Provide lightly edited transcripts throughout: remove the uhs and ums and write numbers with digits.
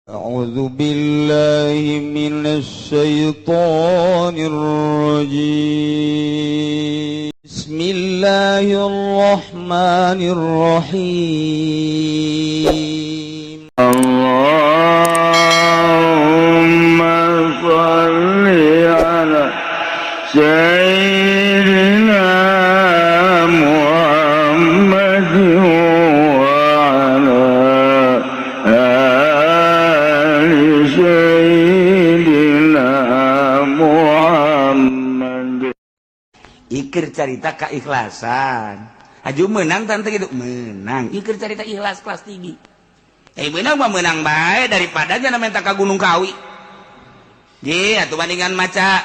أعوذ بالله من الشيطان الرجيم. بسم الله الرحمن الرحيم. اللهم صل على سيدنا محمد وعلى آل سيدنا محمد. Ikir carita keikhlasan. Aju menang tante gitu menang. Ikir carita ikhlas kelas tinggi. Eh, menang mah menang bae daripada jangan minta ka Gunung Kawi. Ji, atuh bandingan maca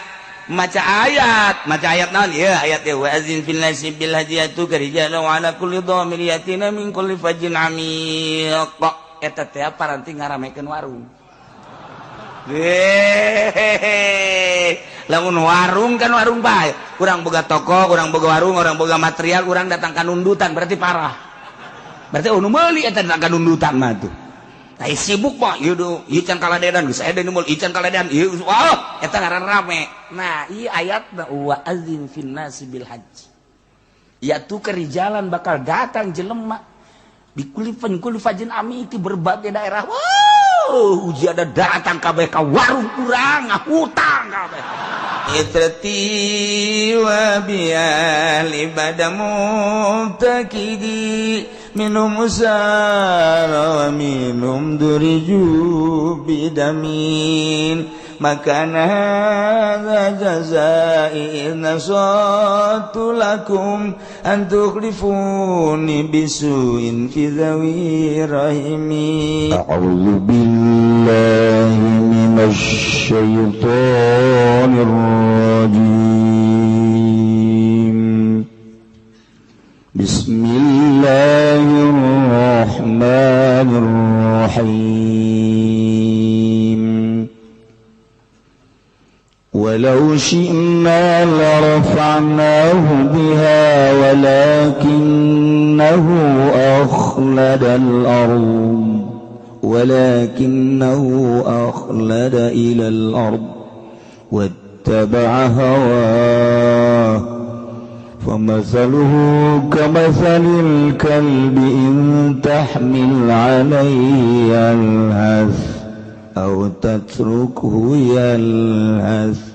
maca ayat, maca ayat naon ya? Ayat ya, wa azin fil nasi bil hajiyatu karijalan wa ala kulli dhamir yatina min kulli fajjin amiq. Eta teh paranti ngaramekeun warung. Hehehe. Lamun warung kan warung bae. Urang boga toko, urang boga warung, urang boga material, urang datang ka nundutan berarti parah. Berarti oh nu meuli eta datang ka nundutan mah tuh. Ai sibuk mah ieu du, ieu can kaladedan geus aya nu meuli, ieu can kaladedan, ieu wah eta ngaran rame. Nah, ieu ayat wa azin fin nasi bil hajj. Ya tuh kerijalan bakal datang jelema di kulifan kulifajin ami di berbagai daerah. Wow, uji ada datang kabeh ka warung urang ngahutang kabeh. Itrati wa biali bada mubtakidi minum usara wa minum duriju bidamin makana hadza jazai in nasatu lakum an tukhlifuni bisuin fi dhawi rahimi. A'udzu billahi minasy syaithanir rajim. Bismillahirrahmanirrahim. ولو شئنا لرفعناه بها ولكنه أخلد الأرض ولكنه أخلد إلى الأرض واتبع هواه فمثله كمثل الكلب إن تحمل عليه يلهث أو تتركه يلهث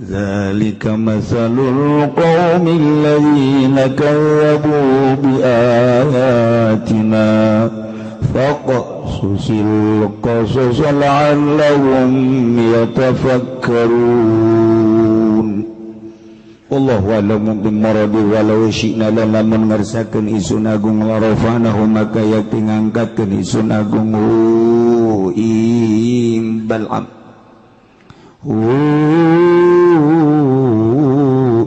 ذلك مثل القوم الذين كذبوا بآياتنا فاقصص القصص لعلهم يتفكرون. Wallahu a'lamu bimaradi. Walau syi'na lamun ngersakeun isun agung larafanahu maka yakti ngangkatkeun isun agung hu ing Bal'am hu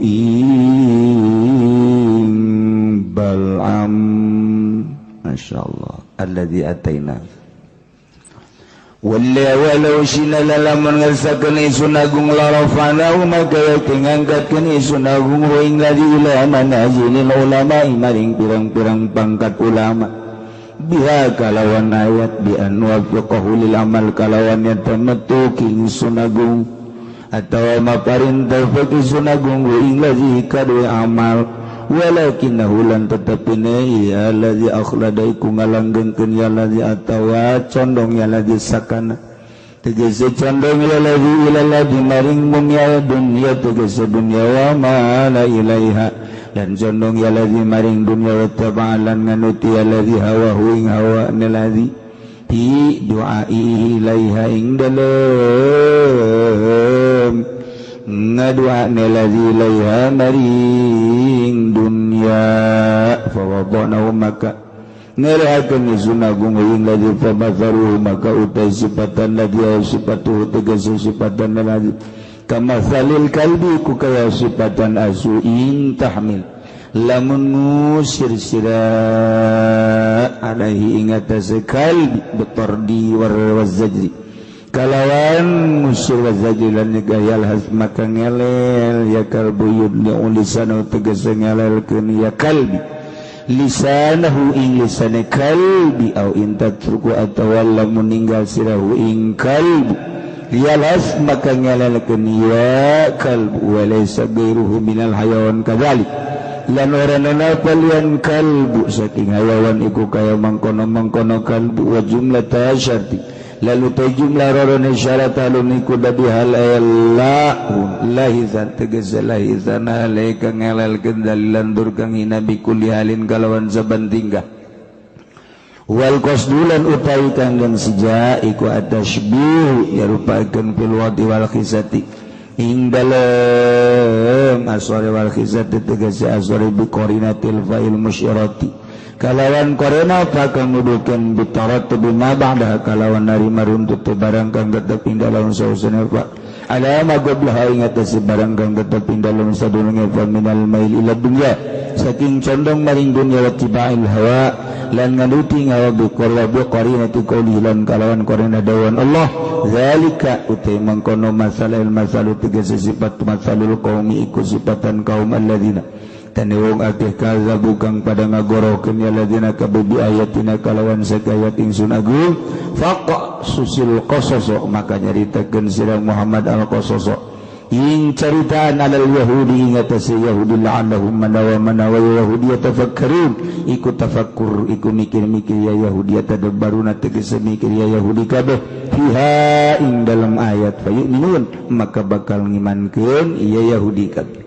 ing Bal'am. Masyaallah alladzi ataina wala walau syi'na lamun ngersakeun isun agung larafanahu maka yakti ngangkatkeun isun agung hu ing ladzi ila manazilil ulama maring pirang-pirang pangkat ulama biha kalawan ayat bi an wafiqahu lil amal kalawan nyata metu isun agung atawa maparin taufik isun agung ing ladzi kadue amal walakinahu lan tetepine ya ladzi akhlada iku ngalanggengkeun ya ladzi atawa condong ya ladzi sakana tegese condong ya ladzi ila ladzi maring mumya dunya tegese dunya wa ma la ilaiha dan condong ya ladzi maring dunya wa taba'alan nganuti ya ladzi hawa ing hawa ladzi bi du'aihi ilaiha ing dalem ngadua ladzi ilaiha maring dunya fa wadanahu maka ngerahakeun isun agung ing ladzi fa matharuhu maka utai sifatan ladzi sifatuhu tegese sifatan ladzi kama salil kalbi ku kaya sifatan asu in tahmil lamun ngusir sira alaihi ing atase kalbi betardi war wazajri kalawan ngusir wazajri lan nyegah yalhas maka ngelel ya kalbu yudli ulisanu tegese ngelelkeun ya kalbi. Lisanahu ing lisane kalbi au intatruku atawa lamun ninggal sirahu ing kalbu lialas maka ngalalakeun ya kalbu walaysa ghairuhu minal hayawan kadzalik lan ora napa lian kalbu saking hayawan iku kaya mangkono-mangkono kalbu wa jumlah tasyarti lalu ta jumlah rorone syarat alun iku dadi hal la lahizan tegese lahizan alaika ngalalkeun dalilan dur kang hina bikulli halin kalawan saban tingkah wal qasdulan utawi kang sija iku atashbih yarupakeun fil wadi wal khisati ing dalem aswari wal khisati tegese aswari bi qarinatil fa'il musyarati kalawan korena kang nuduhkeun bitarat bima ba'da kalawan narima runtut barang kang tetep ing dalem sausene fa alama qablaha ing atase barang kang tetep ing dalem sadurunge fa minal mail ila dunya saking condong maring dunya wa tibail hawa lan nganuti ngawa bi qarinati qouli lan kalawan korena dawan Allah zalika utai mangkono masalil masalu tegese sifat masalul qaumi iku sifatan kaum alladzina tani wong akeh kazabu kang pada ngagorokeun ya ladzina kabi ayatina kalawan sakayat ingsun agung faqa susil qasas maka nyaritakeun sira Muhammad al qasas ing caritaan alal yahudi ing atase yahudi la'annahum manawa manawa yahudi yatafakkarun iku tafakkur iku mikir-mikir ya yahudi tadabbaruna tegese mikir ya yahudi kabeh fiha ing dalam ayat fayu'minun maka bakal ngimankeun ya Yahudi kabeh.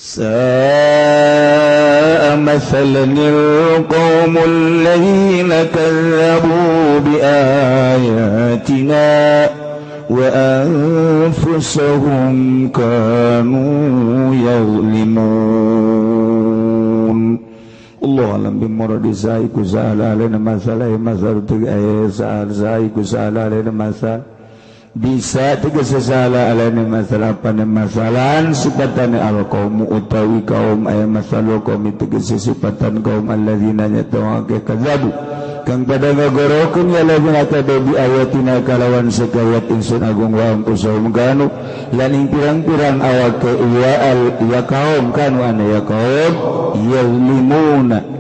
Sa'a mathalan al-qaumul ladzina kadzabu bi ayatina wa anfusahum kanu yadhlimun. Allah alam bimuradi sa'iku sa'ala alaina masalah masal sa'iku sa'ala alaina masal bisa tegese salah alaina masalah pane masalan sifatane alqaumu utawi kaum aya masalul qaumi tegese sifatan kaum alladzina nyatawake kadzabu kang pada ngagorokeun ya ladzina kadzabu ayatina kalawan sakayat ingsun agung wa anfusahum kanu lan ing pirang-pirang awake ya al ya kaum kanu ana ya kaum yazlimuna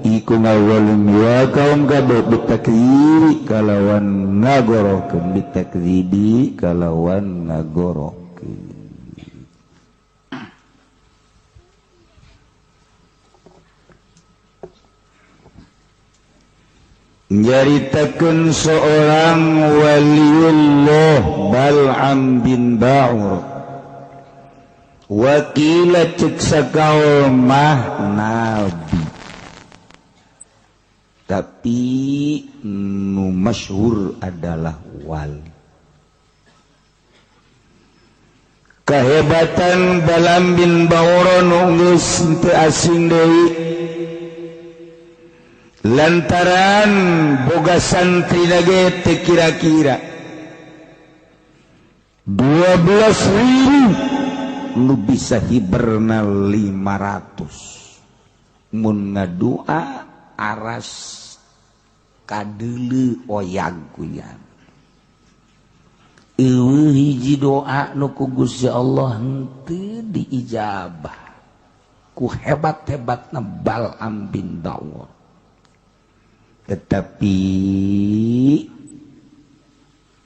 iku ngawalim ya kaum kabeh bitakdziri kalawan ngagorokeun bitakdzibi kalawan ngagorokeun. Nyaritakeun seorang waliullah Bal'am bin Ba'ur wakila cek sakaul mah nabi tapi nu masyhur adalah wali. Kehebatan Bal'am bin Ba'ur nu geus teu asing deui lantaran boga santri ge teu kira-kira 12.000 nu bisa hiberna 500 mun ngadua aras kadeuleu oyag kuyan eueuh hiji doa nu ku Gusti Allah henteu diijabah ku hebat-hebatna Bal'am bin Ba'ur. Tetapi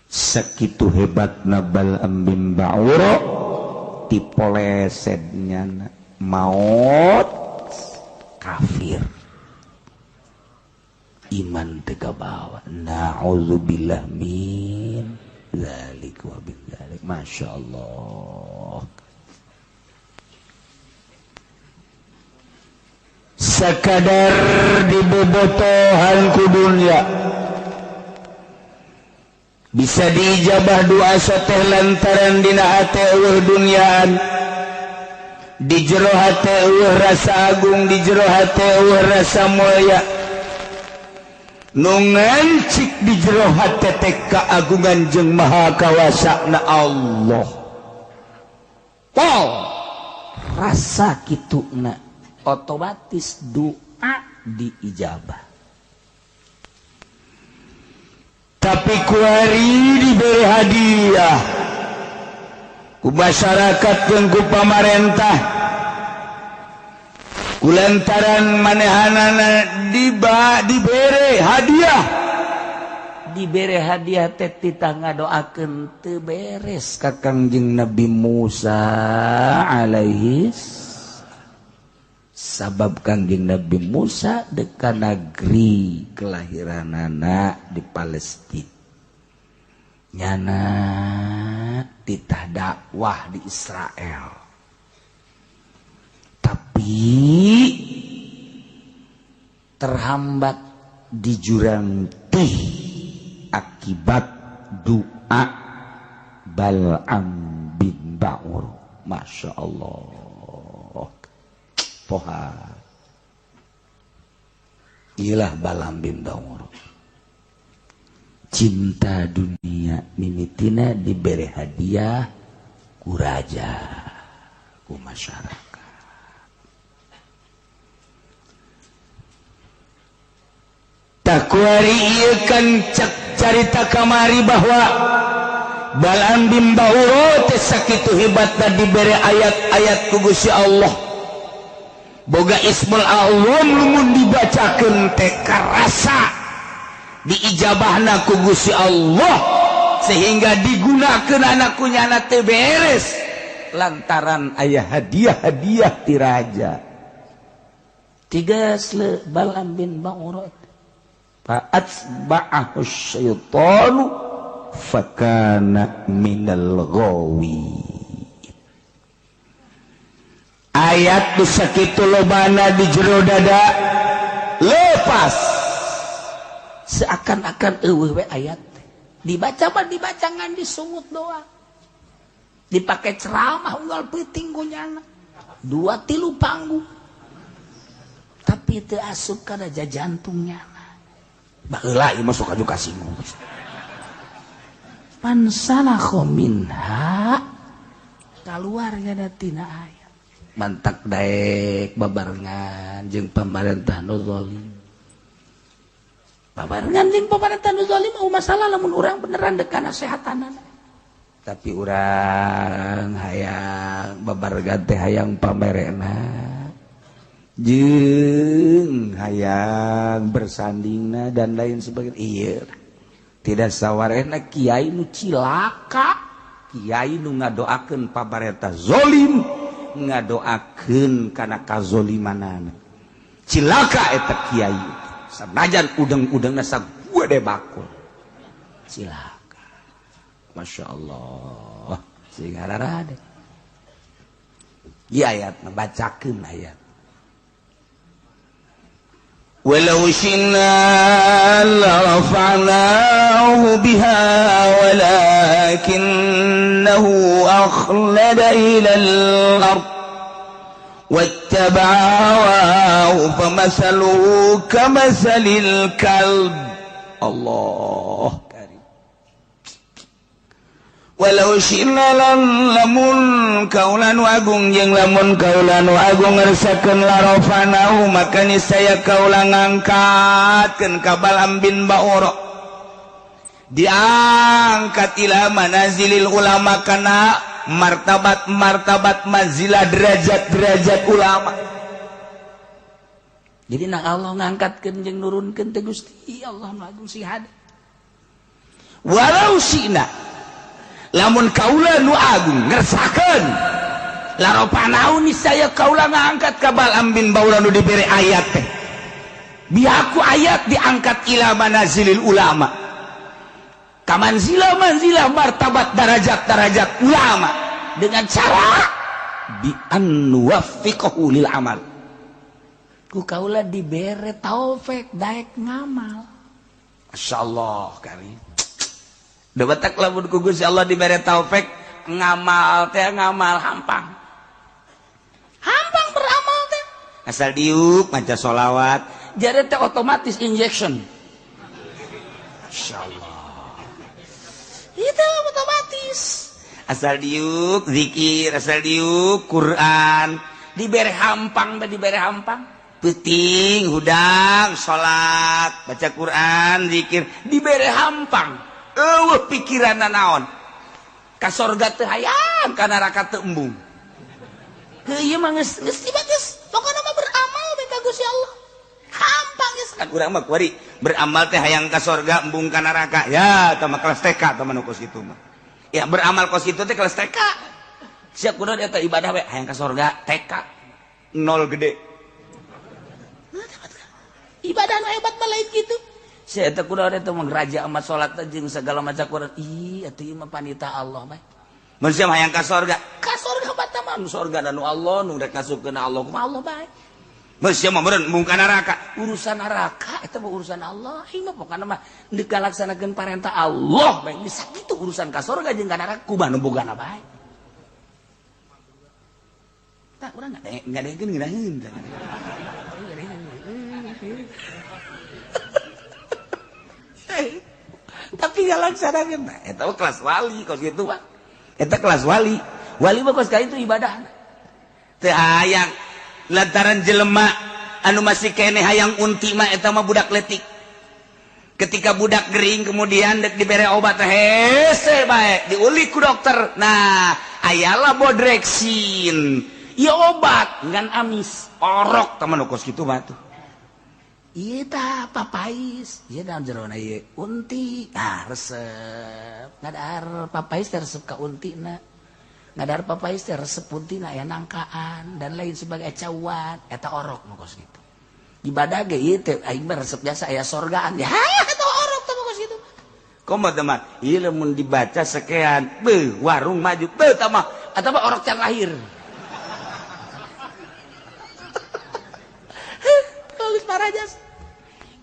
sakitu hebatna Bal'am bin Ba'ur tipolesednya maut kafir iman teu kabawa. Na'udzubillah min dzalik wa bin dzalik. Masyaallah. Sekadar dibobotohan ku dunya bisa diijabah doa soteh lantaran dina hate eueuh dunyaan di jero hate eueuh rasa agung di jero hate eueuh rasa mulia nu ngancik di jero hate teh keagungan jeung maha kawasana Allah. Pol rasa kituna otomatis doa diijabah. Tapi kuari diberi hadiah ku masyarakat jeung ku pamarentah. Kulantaran manehanana dibere hadiah, dibere hadiah teh titah ngadoakeun teu beres ka Kangjeng Nabi Musa alaihi sabab Kangjeng Nabi Musa deka negeri kelahiranana di Palestina, nyana titah dakwah di Israel, tapi terhambat di jurang tih akibat doa Bal'am bin Ba'ur. Masya Allah, poha ilah Bal'am bin Ba'ur cinta dunia mimitina diberi hadiah ku raja ku masyarakat. Takuari ieu kan cek carita kamari bahwa Bal'am bin Ba'ur teh sakitu hebatna dibere ayat-ayat ku Gusti Allah. Boga Ismul Azam lamun dibacakeun teh karasa diijabahna ku Gusti Allah sehingga digunakeun anak ku nyana teh beres lantaran aya hadiah-hadiah ti raja. Tiga sle Bal'am bin Ba'ur fa'atba'ahu syaitanu fakana minal ghawi. Ayat nu sakitu lobana di jero dada lepas seakan-akan eueuh we ayat dibaca mah dibaca ngan disungut doang, dipake ceramah unggal peuting ku nyana 2-3 panggung tapi teu asup kana jantungnya. Baheula ieu mah sok aju kasinggung. Pansalakho minha kaluar nya tina ayat mantak daek babarengan jeung pamarentah nu zalim. Babarengan jeung pamarentah nu zalim mau masalah lamun urang beneran dek kana sehatanana. Tapi urang hayang babarengan teh hayang pamerena jeung hayang bersandingna dan lain sebagainya. Iya tidak sawarehna kiai nu cilaka, kiai nu ngadoakeun pamarentah zalim, ngadoakeun kana kazolimanana. Cilaka eta kiai sanajan udeng-udengna sagede bakul. Cilaka. Masya Allah sing ararade. Ieu ayat bacakeun ayat. Walau syi'na larafa'nahu biha walakinnahu akhlada ilal ard wattaba'a hawahu famasaluhu kamasalil kalb. Allah karim. Walau syi'na lamun kaula nu agung jeung lamun kaula nu agung ngersakeun larafanahu maka niscaya kaula ngangkatkeun ka Bal'am bin Ba'ur diangkat ila manazilil ulama kana martabat-martabat manzilah derajat-derajat ulama. Jadi nak Allah ngangkatkeun jeung nurunkeun teh Gusti Allah nu agung sing hade. Walau syi'na lamun kaula nu agung ngersakeun laropanau niscaya kaula ngangkat ka Bal'am bin Ba'ur nu dibere ayat teh biaku ayat diangkat ila manazilil ulama kamanzila manzilah martabat darajat-darajat ulama dengan cara bi an nuwaffiqahu lil amal. Ku kaula dibere taufik daek ngamal. Masyaallah kari. Debatak lamun ku Gusti Allah dibere taufik ngamal teh ngamal hampang. Hampang beramal teh. Asal diuk maca sholawat, jadi teh otomatis injection. Masyaallah. Itu otomatis. Asal diuk zikir, asal diuk Quran, dibere hampang teh dibere hampang. Peuting hudang salat, baca Quran, zikir, dibere hampang. Eueuh pikiranna naon? Ka sorga teu hayang, ka neraka teu embung. Heuh ieu mah geus geus geus pokona mah beramal. Kan urang mah kuari beramal teh hayang ka sorga embung ka neraka. Ya, eta mah kelas TK eta mah nu kos kitu mah. Ya beramal kos kitu teh kelas TK. Siap kudu eta ibadah we hayang ka sorga TK. Nol gede. Ibadah nu hebat mah lain kitu. Sia eta kudu eta mah raja amat salat jeung segala macam Quran. Ih, atuh ieu mah panita Allah bae. Mun sia hayang ka sorga, ka sorga mah mah nu sorga da nu Allah nu rek ngasupkeun Allah kumaha Allah bae. Mun sia mah meureun mung ka neraka, urusan neraka eta mah urusan Allah. Ieu mah pokona mah deuk ngalaksanakeun parentah Allah bae. Geus sakitu urusan ka sorga jeung ka neraka kumaha nu bogana bae. Tah urang ngadengekeun ngeunaheun. Tapi ngalaksanakeun eta mah kelas wali kos kitu mah. Eta kelas wali. Wali mah kos ka itu ibadah. Teu hayang lantaran jelema anu masih keneh hayang unti mah eta mah budak letik. Ketika budak gering kemudian dek dibere obat hese bae diulik ku dokter. Nah, ayalah bodreksin. Ieu obat ngan amis. Orok teman kos kitu mah tuh. Ieu tah papais, ieu dalam jerona ieu unti, ah resep. Ngadar papais teh resep ka untina. Ngadar papais teh resep untina aya nangkaan dan lain sebagai cawan, eta orok nu kos kitu. Ibadah ge ieu teh aing mah resep jasa aya sorgaan. Ya eta orok teh kos kitu. Komo teh mah ieu lamun dibaca sekean, beuh warung maju, beuh tah mah eta mah orok can lahir.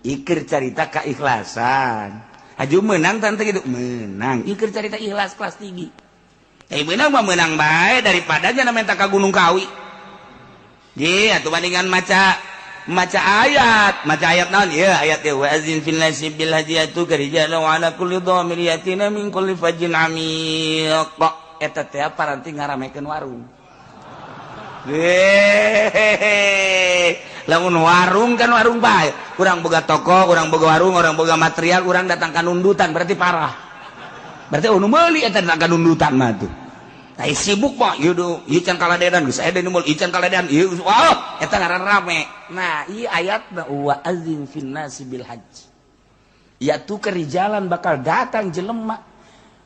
Ikir carita keikhlasan. Aju menang tante gitu menang. Ikir carita ikhlas kelas tinggi. Menang mah menang bae daripada jangan minta ka Gunung Kawi. Ye atuh bandingan maca ayat, maca ayat naon? Ieu ayat teh wa azin fil nasi bil hajiyatu karijalan wa ala kulli dhamir yatina min kulli fajjin amiq. Eta teh paranti ngaramekeun warung. Hehehe. Lamun warung kan warung bae. Urang boga toko, urang boga warung, urang boga material, urang datang ka nundutan berarti parah. Berarti nu meuli eta datang ka nundutan mah tuh. Tah sibuk mah ieu du, ieu can kaladedan geus aya nu meuli, ieu can kaladedan, ieu wah eta ngaran rame. Nah, ieu ayat wa azin fin nasi bil hajj. Ya tu kerijalan bakal datang jelema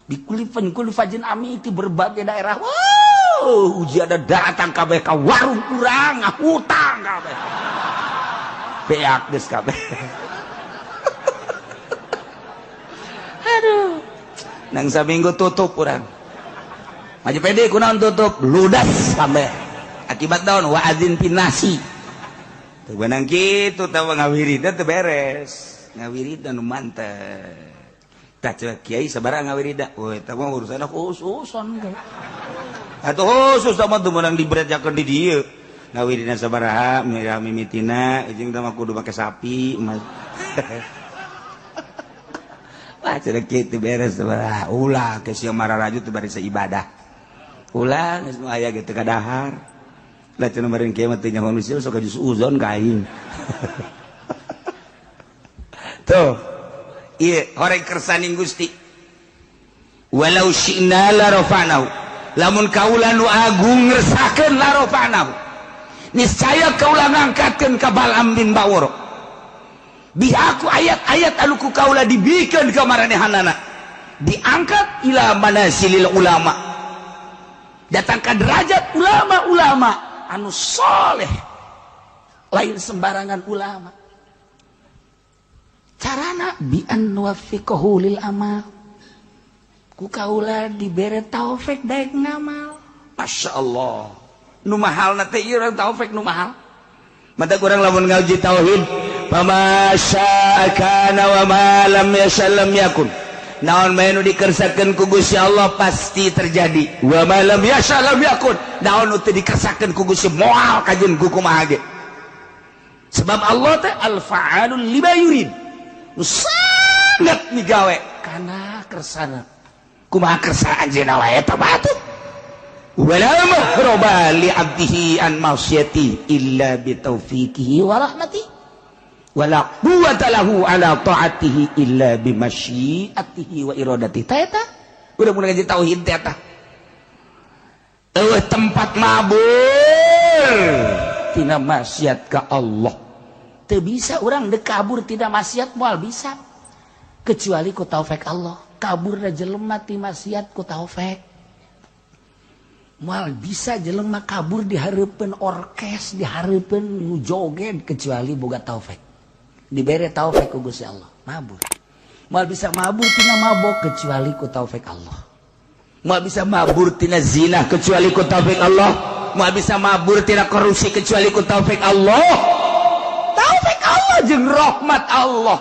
di kulifan kulifajin ami itu berbagai daerah. Wow, uji ada datang kabeh ka warung urang, hutang kabeh. Beak geus kabeh. Aduh. Nang saminggu tutup urang. Maju pede kunaon tutup, ludas kabeh. Akibat naon wa azin pinasi. Teu beunang kitu tah ngawiridan teu beres. Ngawiridan nu mantep. Tah ceuk kiai sabaraha ngawirida? Woi, eta mah urusanna khususon. Atuh khusus mah teu meunang diberejakeun di dieu. Ngawirina sabaraha mimitina jeung teh mah kudu make sapi. Wah cenah kitu beres sabaraha. Ulah ke sia mararaju teu bari ibadah. Ulah geus nu aya ge teu kadahar. Lah cenah meureun kieu mah teu nyaho nu sok jus uzon ka aing. Tuh. Ieu horeng kersaning Gusti. Walau syi'na la rafa'nahu. Lamun kaula nu agung ngersakeun la rafa'nahu. Niscaya kaula ngangkatkeun ka Bal'am bin Ba'ur. Bi aku ayat-ayat anu ku kaula dibikeun ka maranehanana. Diangkat ila manasilil ulama. Datang ka derajat ulama-ulama anu soleh. Lain sembarangan ulama. Carana bi an nuwaffiqahu lil amal. Ku kaula dibere taufik daek ngamal. Masya Allah. Nu mahalna teh ieu urang taufik nu mahal. Mata kurang lamun ngaji tauhid, fama syaa kana wa ma lam yasha lam yakun. Naon bae nu dikersakeun ku Gusti Allah pasti terjadi. Wa ma lam yasha lam yakun. Naon nu teu dikersakeun ku Gusti moal kajeun ku kumaha ge. Sebab Allah teh al-fa'alul lima yurid. Nu sangat migawe kana kersana. Kumaha kersa anjeunna wae eta batu. Wala mahroba li 'abdihi an ma'siyati illa bi taufiqihi wa rahmatihi. Wala quwwata lahu ala ta'atihi illa bi masyiatihi wa iradatihi. Ta eta udah mun ngaji tauhid teh eta. Eueuh tempat mabur tina maksiat ka Allah. Teu bisa urang dek kabur tidak maksiat moal bisa. Kecuali ku taufik Allah. Kaburna jelema ti maksiat ku taufik. Moal bisa jelema kabur di hareupeun orkes, di hareupeun nu joget kecuali boga taufik. Dibere taufik ku Gusti Allah, mabur. Moal bisa mabur tina mabok kecuali ku taufik Allah. Moal bisa mabur tina zina kecuali ku taufik Allah. Moal bisa mabur tina korupsi kecuali ku taufik Allah. Taufik Allah jeung rahmat Allah.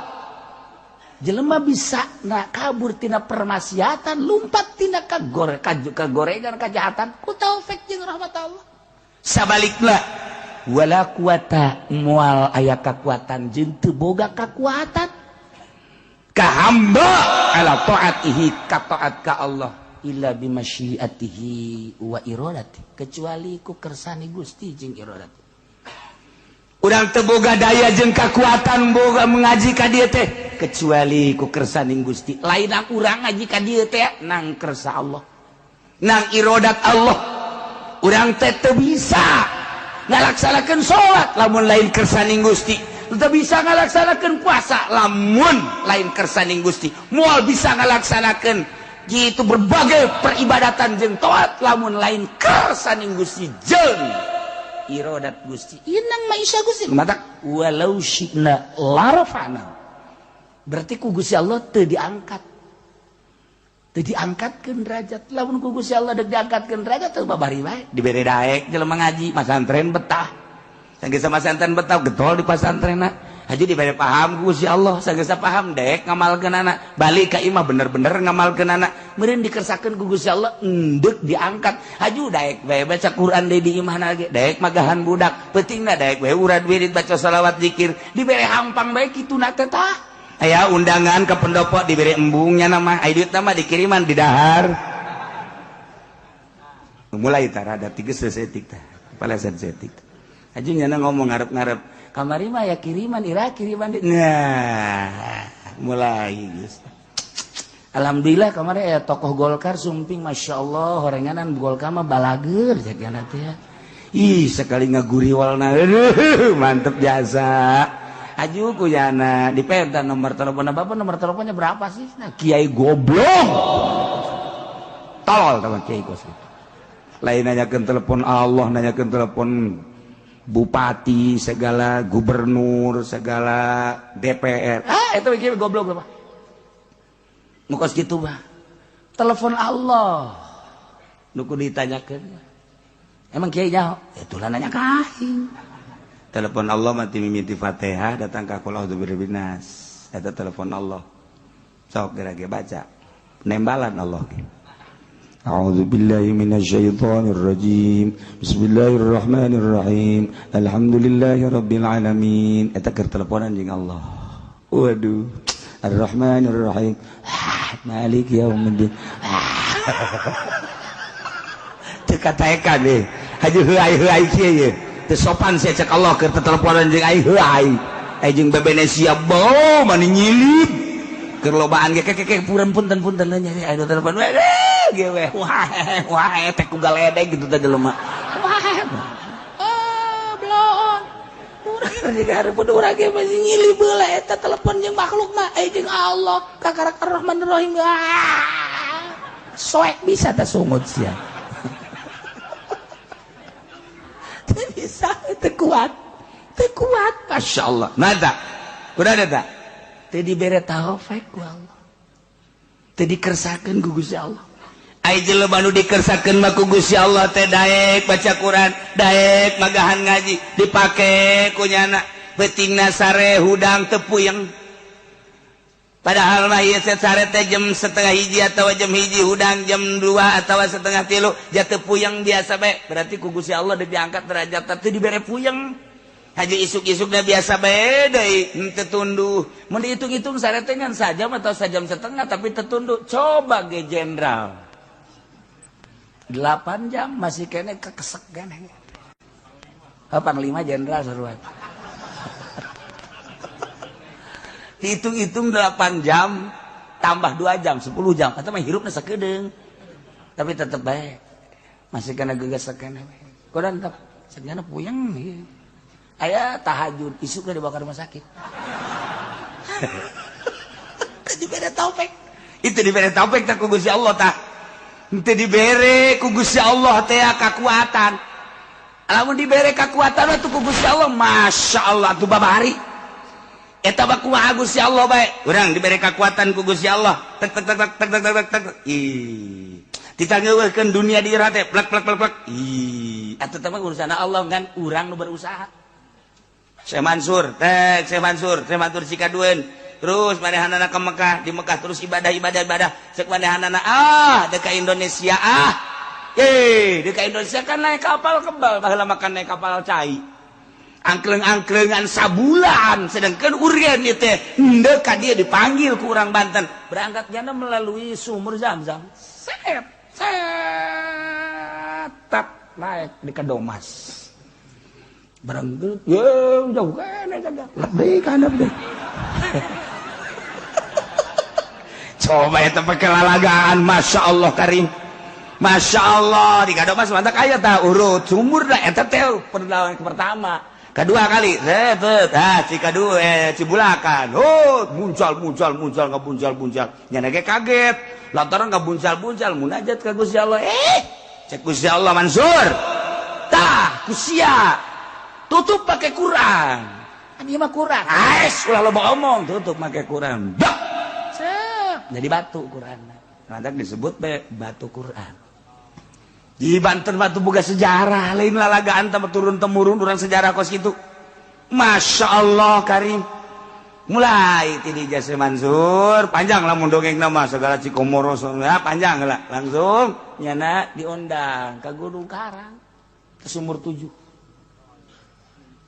Jelema bisa na kabur tina permaksiatan, lumpat tina kagorengan kejahatan ku taufik jeung rahmat Allah. Sabalikna wala quwata moal aya kakuatan jeung teu boga kakuatan ka hamba ala taatihi ka taat ka Allah illa bimasyiatihi wa iradati, kecuali ku kersane Gusti jeung iradati. Urang teu boga daya jeung kakuatan boga mengaji ka dieu teh kecuali ku kersaning Gusti. Lain urang ngaji ka dieu teh nang kersa Allah, nang irodat Allah. Urang teh teu bisa ngalaksanakeun salat lamun lain kersaning Gusti, teu bisa ngalaksanakeun puasa lamun lain kersaning Gusti, moal bisa ngalaksanakeun gitu berbagai peribadatan jeung taat lamun lain kersaning Gusti jeung irodat Gusti. Inang maisha Gusti matak walau syi'na larafa'na. Berarti ku Gusti Allah teu diangkat, teu diangkatkeun derajat. Lamun ku Gusti Allah deuk diangkatkeun derajat teu babari bae dibere daek jelema ngaji masantren betah. Sanggeus masantren betah getol di pasantrenna. Haji dibere paham ku Gusti Allah, sanggeus paham daek ngamalkeunana, balik ka imah bener-bener ngamalkeunana. Meureun dikersakeun ku Gusti Allah endek diangkat. Haju daek bae baca Quran deui di imahna ge, daek magahan budak, peutingna daek bae urad wirid baca salawat zikir, dibere hampang bae kituna teh tah. Aya undangan ke pendopo dibere embungnya nama, aya duitna mah dikiriman di dahar. Mulai tah rada tiges sesetik tah, palesan setik. Haji nyana ngomong ngarep-ngarep, kamari mah ya kiriman ira kiriman. Nah, mulai geus. Alhamdulillah kemarin ya tokoh Golkar sumping, Masya Allah horenganan Golkar mah balager jadi nanti ya. Ih sekali ngaguriwalna, mantep jasa. Aju kuyana dipenta nomor telepon bapak, nomor teleponnya berapa sih? Nah, kiai goblok. Tolol teman kiai kos. Lain nanyakeun telepon Allah, nanyakeun telepon bupati segala, gubernur segala, DPR. Ah itu kiai goblok apa? Mukos gitu bah. Telepon Allah. Nu kudu ditanyakeun. Emang kiai nyaho? Itulah nanya ka aing. Telepon Allah mati mimiti Fatihah datang ka qul a'udzu birabbin nas. Eta telepon Allah. Sok geura ge baca. Nembalan Allah ge. A'udzu billahi minasyaitonir rajim. Bismillahirrahmanirrahim. Alhamdulillahi rabbil alamin. Eta keur teleponan jeung Allah. Waduh. Ar-Rahmanir Rahim. Malik yaumiddin. Teu kataekan deh. Haji heuai-heuai kieu ye. Teu sopan sia cek Allah keur teteleponan jeung aing heuai. Ai jeung bebene sia bau mani nyilip. Keur lobaan ge kekeke puran punten-punten nya aya telepon we ge we. Wah wah teh ku galedeg gitu teh jelema. Wah. Oh, bloon. Urang jeung hareupeun urang ge masih nyilip heula eta telepon jeung makhluk mah ai jeung Allah kakarak Ar-Rahmanir Rahim. Soek bisa teh sungut sia. Teu bisa, teu kuat. Teu kuat, Masya Allah. Nada. Udah ada tak? Teu dibere taufik ku Allah. Teu dikersakeun ku Gusti Allah. Ai jelema nu dikersakeun mah ku Gusti Allah teh daek baca Quran, daek magahan ngaji, dipake ku nyana. Peutingna sare hudang teu puyeng. Padahal mah ieu sare teh jam 12:30 atawa jam 1 hudang jam 2 atawa 2:30 jatuh puyeng biasa bae. Berarti ku Gusti Allah diangkat derajat teh dibere puyeng. Haji isuk-isukna biasa bae deui henteu tunduh. Mun dihitung-hitung sare teh ngan sajam atau sajam setengah tapi tetunduk. Coba ge jenderal. 8 jam masih kene kekesek kene. Oh, panglima jenderal seruan. Hitung-hitung 8 jam tambah 2 jam 10 jam atau mah hirupna sakedeung. Tapi tetep bae masih kena gegesekan. Kodan tetep sagana puyeng ieu. Aya tahajud isukna dibawa ke rumah sakit. Dibere taufik. Itu dibere taufik teh ku Gusti Allah tah. Henteu dibere ku Gusti Allah teh kakuatan. Lamun dibere kakuatan mah ku Gusti Allah, Masya Allah tuh babari. Eta mah kumaha Gusti Allah bae. Urang dibere kakuatan ku Gusti Allah. Tek tek tek tek tek tek tek tek. Ih. Ditangeuweuhkeun dunia di jero teh plek plek plek plek. Ih, atuh teh mah urusan Allah kan urang nu berusaha. Syekh Mansur, tek Syekh Mansur, Syekh Mansur Cikaduen. Terus manehanana ke Mekah, di Mekah terus ibadah ibadah ibadah. Cek manehanana ah dek ka Indonesia ah. Dek ka Indonesia kan naik kapal kebal, baheula makan naik kapal cai. Angkleng-angklengan sabulan, sedangkan urgen ieu teh henteu ka dieu dipanggil ku urang Banten. Berangkat jana melalui sumur Zam-Zam. Set set tap naik di Kadomas. Berangkat, ye jauh kan eta lebih kana deh. Coba eta pakelalagaan, Masya Allah karim. Masya Allah di Kadomas mantak aya tah urut sumur dah eta teh perjalanan pertama. Kedua kali, set ah Cikadu Cibulakan. Oh, muncal muncal muncal ngabuncal buncal. Nya ge kaget. Lantaran ngabuncal-buncal munajat ka Gusti Allah. Cek Gusti Allah Mansur. Tah, kusia. Tutup pakai Quran. Kan ieu mah Quran. Ais, ulah loba omong, tutup pakai Quran. Dak. Sep, jadi batu Quran. Mantak disebut be batu Quran. Di Banten batu boga sejarah, lain lalagaan teh turun temurun urang sejarah kos kitu. Masya Allah karim. Mulai ti di Jase Mansur, panjang lamun dongeng nama segala Cikomoro ya panjang lah. Langsung nyana diundang ke Gunung Karang ke sumur 7.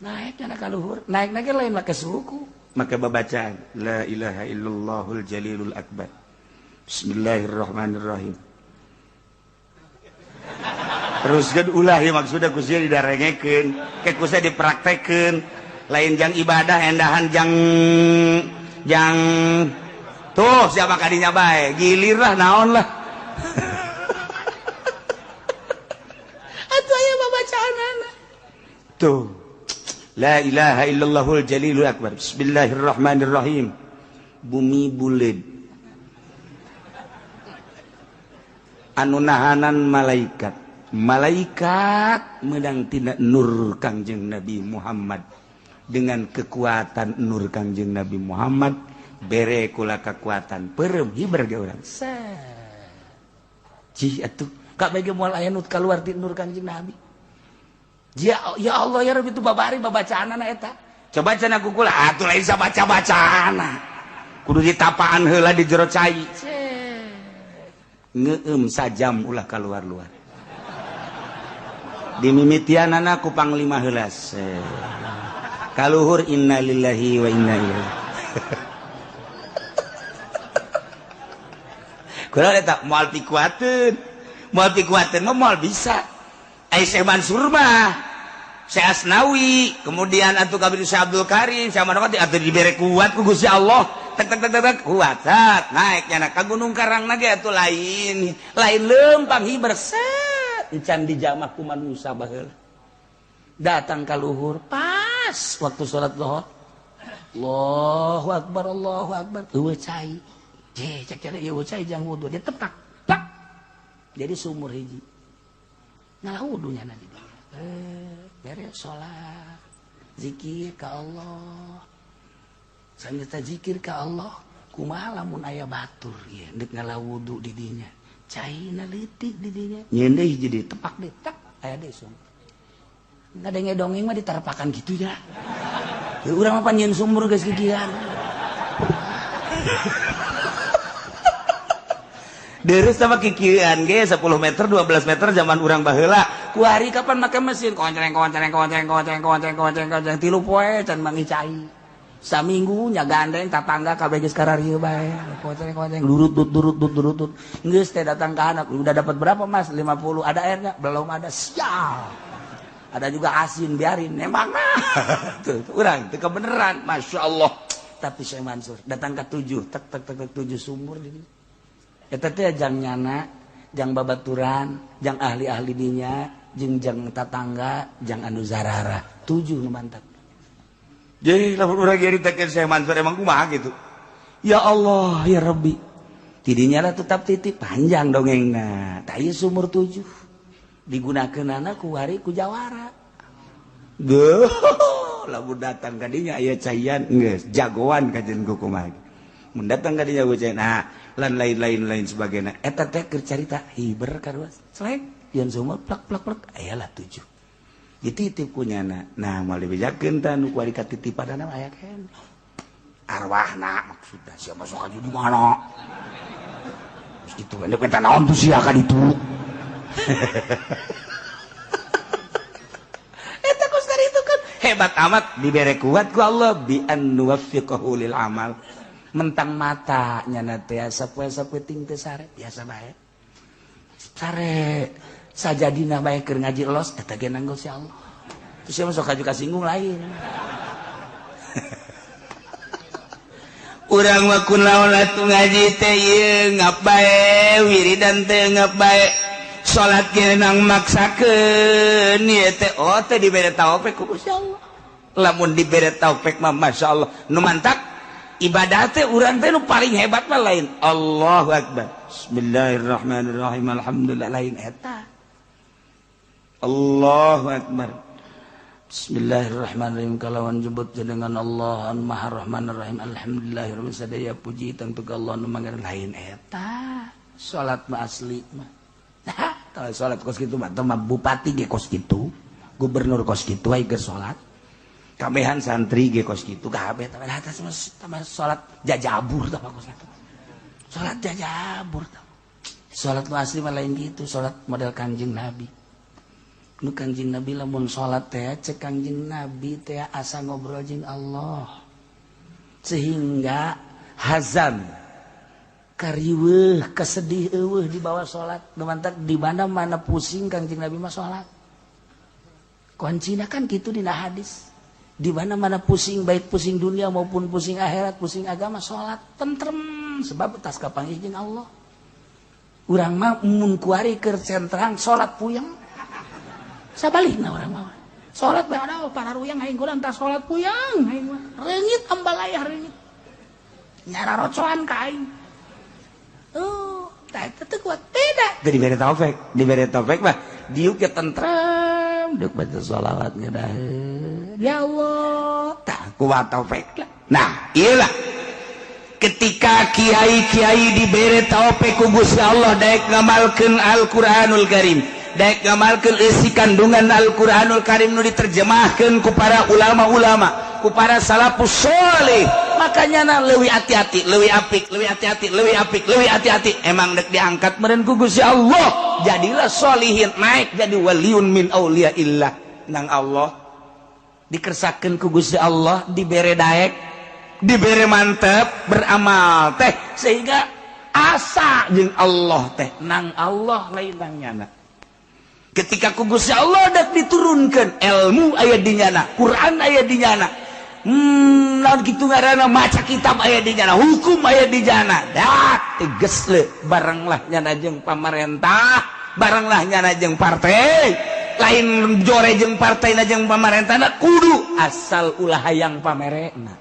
Naik nyana ka luhur, naik-naik lain make suku, make babacaan la ilaha illallahul jalilul akbar. Bismillahirrahmanirrahim. Terus kan ulah ya maksudnya kusia didarengekeun, ke kusia dipraktekeun, lain jang ibadah endahan jang jang tuh siapa kadinya bae, gilir lah naon lah. Atuh aya babacaanana. Tuh. La ilaha illallahul jalilul akbar. Bismillahirrahmanirrahim. Bumi buleud. Anu nahanan malaikat. Malaikat menang tina nur Kangjeng Nabi Muhammad. Dengan kekuatan nur Kangjeng Nabi Muhammad bere kula kekuatan peureum hiber ge urang. Cih atuh kabeh ge moal aya nu kaluar ti nur Kangjeng Nabi. Ya, ya Allah ya Rabbi itu babari babacaanana eta. Coba cenah ku kula atuh lain sabaca-bacaana. Kudu ditapaan heula di jero cai. Ngeueum sajam ulah kaluar-luar. Dimimitianana ku panglima heula. Kaluhur innalillahi wa inna ilaihi. Kula eta moal pikuateun. Moal pikuateun mah moal bisa. Ai Syekh Mansur mah, Syekh Asnawi, kemudian atuh kabir Syekh Abdul Karim, Syekh Manokati atuh dibere kuat ku Gusti Allah. Tek tek tek tek kuat sat naik nyana ka Gunung Karang na ge atuh lain, lain leumpang hiber set encan dijamah ku manusa baheula. Datang ka luhur pas waktu salat zuhur. Allahu akbar Allahu akbar. Eueuh cai. Je cek cek eueuh cai jang wudu dia tepak. Plak. Jadi sumur hiji. Ngalah wudunya nanti beres sholat zikir ka Allah sambil zikir ka Allah kumaha lamun aya batur ieu deuk ngalah wudu di dinya caina leutik di dinya nyeun deui jadi tepak deui tak aya deui sumur ngadenge dongeng mah diterpakan gitu ya urang mah pan nyeun sumur geus kikian. Deres sama kikian ge 10 meter 12 meter zaman urang baheula. Kuari kapan make mesin koncreng koncreng koncreng koncreng koncreng koncreng koncreng tilu poe can mangi cai. Saminggu nya gandeng tatangga kabeh geus kararieu bae. Koncreng koncreng durut dut durut dut durut dut. Geus teh datang ka anak, udah dapat berapa Mas? 50. Ada airnya? Belum ada. Sial. Ada juga asin biarin emang mah. Tuh urang teu kebeneran, Masya Allah. Tapi Syekh Mansur datang ke 7 tek tek tek 7 sumur di eta teh jang nyana, jang babaturan, jang ahli-ahli dinya, jeung jang tatangga, jang anu zarara. 7 nu mantap. Jadi lamun urang nyaritakeun Syekh Mansur emang kumaha gitu. Ya Allah ya Rabbi. Tidinya lah tetap titip panjang dongengna. Tah ieu sumur 7 digunakeunana ku wari ku jawara. Duh, lamun datang ka dinya aya caian geus jagoan kajen ku kumaha. Mun datang ka dinya ku cai nah lan lain-lain lain sebagainya. Eta teh keur carita hiber karuas. Selek yeun sumur plak plak plak aya lah 7. Dititip ku nyana. Nah, moal dibejakeun tah nu kuari katitipanana aya keneh. Arwahna maksudna sia masuk ka di mana? Terus kitu we teh naon tuh sia ka ditu. Eta kos itu kan hebat amat dibere kuat ku Allah bi an nuwaffiqahu lil amal. Mentang mata nyana teh sapoe-sapoe ting teh sare biasa bae. Sare sajadina bae keur ngaji los eta ge nanggo si Allah. Terus sia masuk ka kasinggung lain. Urang mah kun lawan atuh ngaji teh ieu ngap bae, wiridan teh ngap bae, salat ge nang maksakeun ieu teh oh teh dibere taufik ku Gusti Allah. Lamun dibere taufik mah masyaallah nu mantak ibadah teh urang teh nu paling hebat mah lain Allahu akbar. Bismillahirrahmanirrahim alhamdulillah lain eta. Allahu akbar. Bismillahirrahmanirrahim kalawan jebut jenengan Allah an Maha Rahmanir Rahim alhamdulillahirabbil sadaya puji tangtu ka Allah nu mangga lain eta salat mah asli mah. Nah, tah salat kos kitu mah teh bupati ge kos kitu, gubernur kos kitu aya keur salat. Kabehan santri ge kos kitu kabeh tah atas mah salat jajabur tah kos kitu. Salat jajabur tah. Salat mah asli mah lain kitu, salat model Kanjeng Nabi. Nu Kangjeng Nabi lamun salat teh cek Kangjeng Nabi teh asa ngobrol jeung Allah sehingga hazan kariweuh kesedih eueuh di bawah salat nu mantak di mana-mana pusing Kangjeng Nabi mah salat. Kuncina kan kitu dina hadis. Di mana-mana pusing baik pusing dunia maupun pusing akhirat, pusing agama salat tentrem sebab tas kapanggih jeung Allah. Urang mah mun kuari keur sentrang salat puyeng. Sabalikna urang mah. Salat bae ada para ruyang aing kurang tah salat puyang aing mah. Reungit ambalayah reungit. Nyara rocoan ka aing. Oh, tah eta teu kuat beda. Teu dibere taufik, dibere taufik mah diuk ge tentrem, diuk baca sholawat ngedaheun. Ya Allah, tah kuat taufik lah. Nah, ieu lah. Ketika kiai-kiai dibere taufik ku Gusti Allah daek ngamalkeun Al-Qur'anul Karim. Daek ngamalkeun eusi kandungan Al-Qur'anul Karim nu diterjemahkeun ku para ulama-ulama, ku para salafus sholih. Makanya na leuwih hati-hati, leuwih apik, leuwih hati-hati, leuwih apik, leuwih hati-hati. Emang dek diangkat meureun ku Gusti Allah, jadilah sholihin, naik jadi waliun min auliyaillah nang Allah. Dikersakeun ku Gusti Allah, dibere daek, dibere mantep beramal teh sehingga asa jeung Allah teh nang Allah lain nang nyana. Ketika ku Gusti Allah dak diturunkan ilmu aya di nyana, Quran aya di nyana. Naon kitu ngaranna maca kitab aya di nyana, hukum aya di nyana. Dak tegas le barenglah nyana jeung pamarentah, barenglah nyana jeung partai. Lain jore jeung partai na jeung pamarentahna kudu asal ulah hayang pamerena.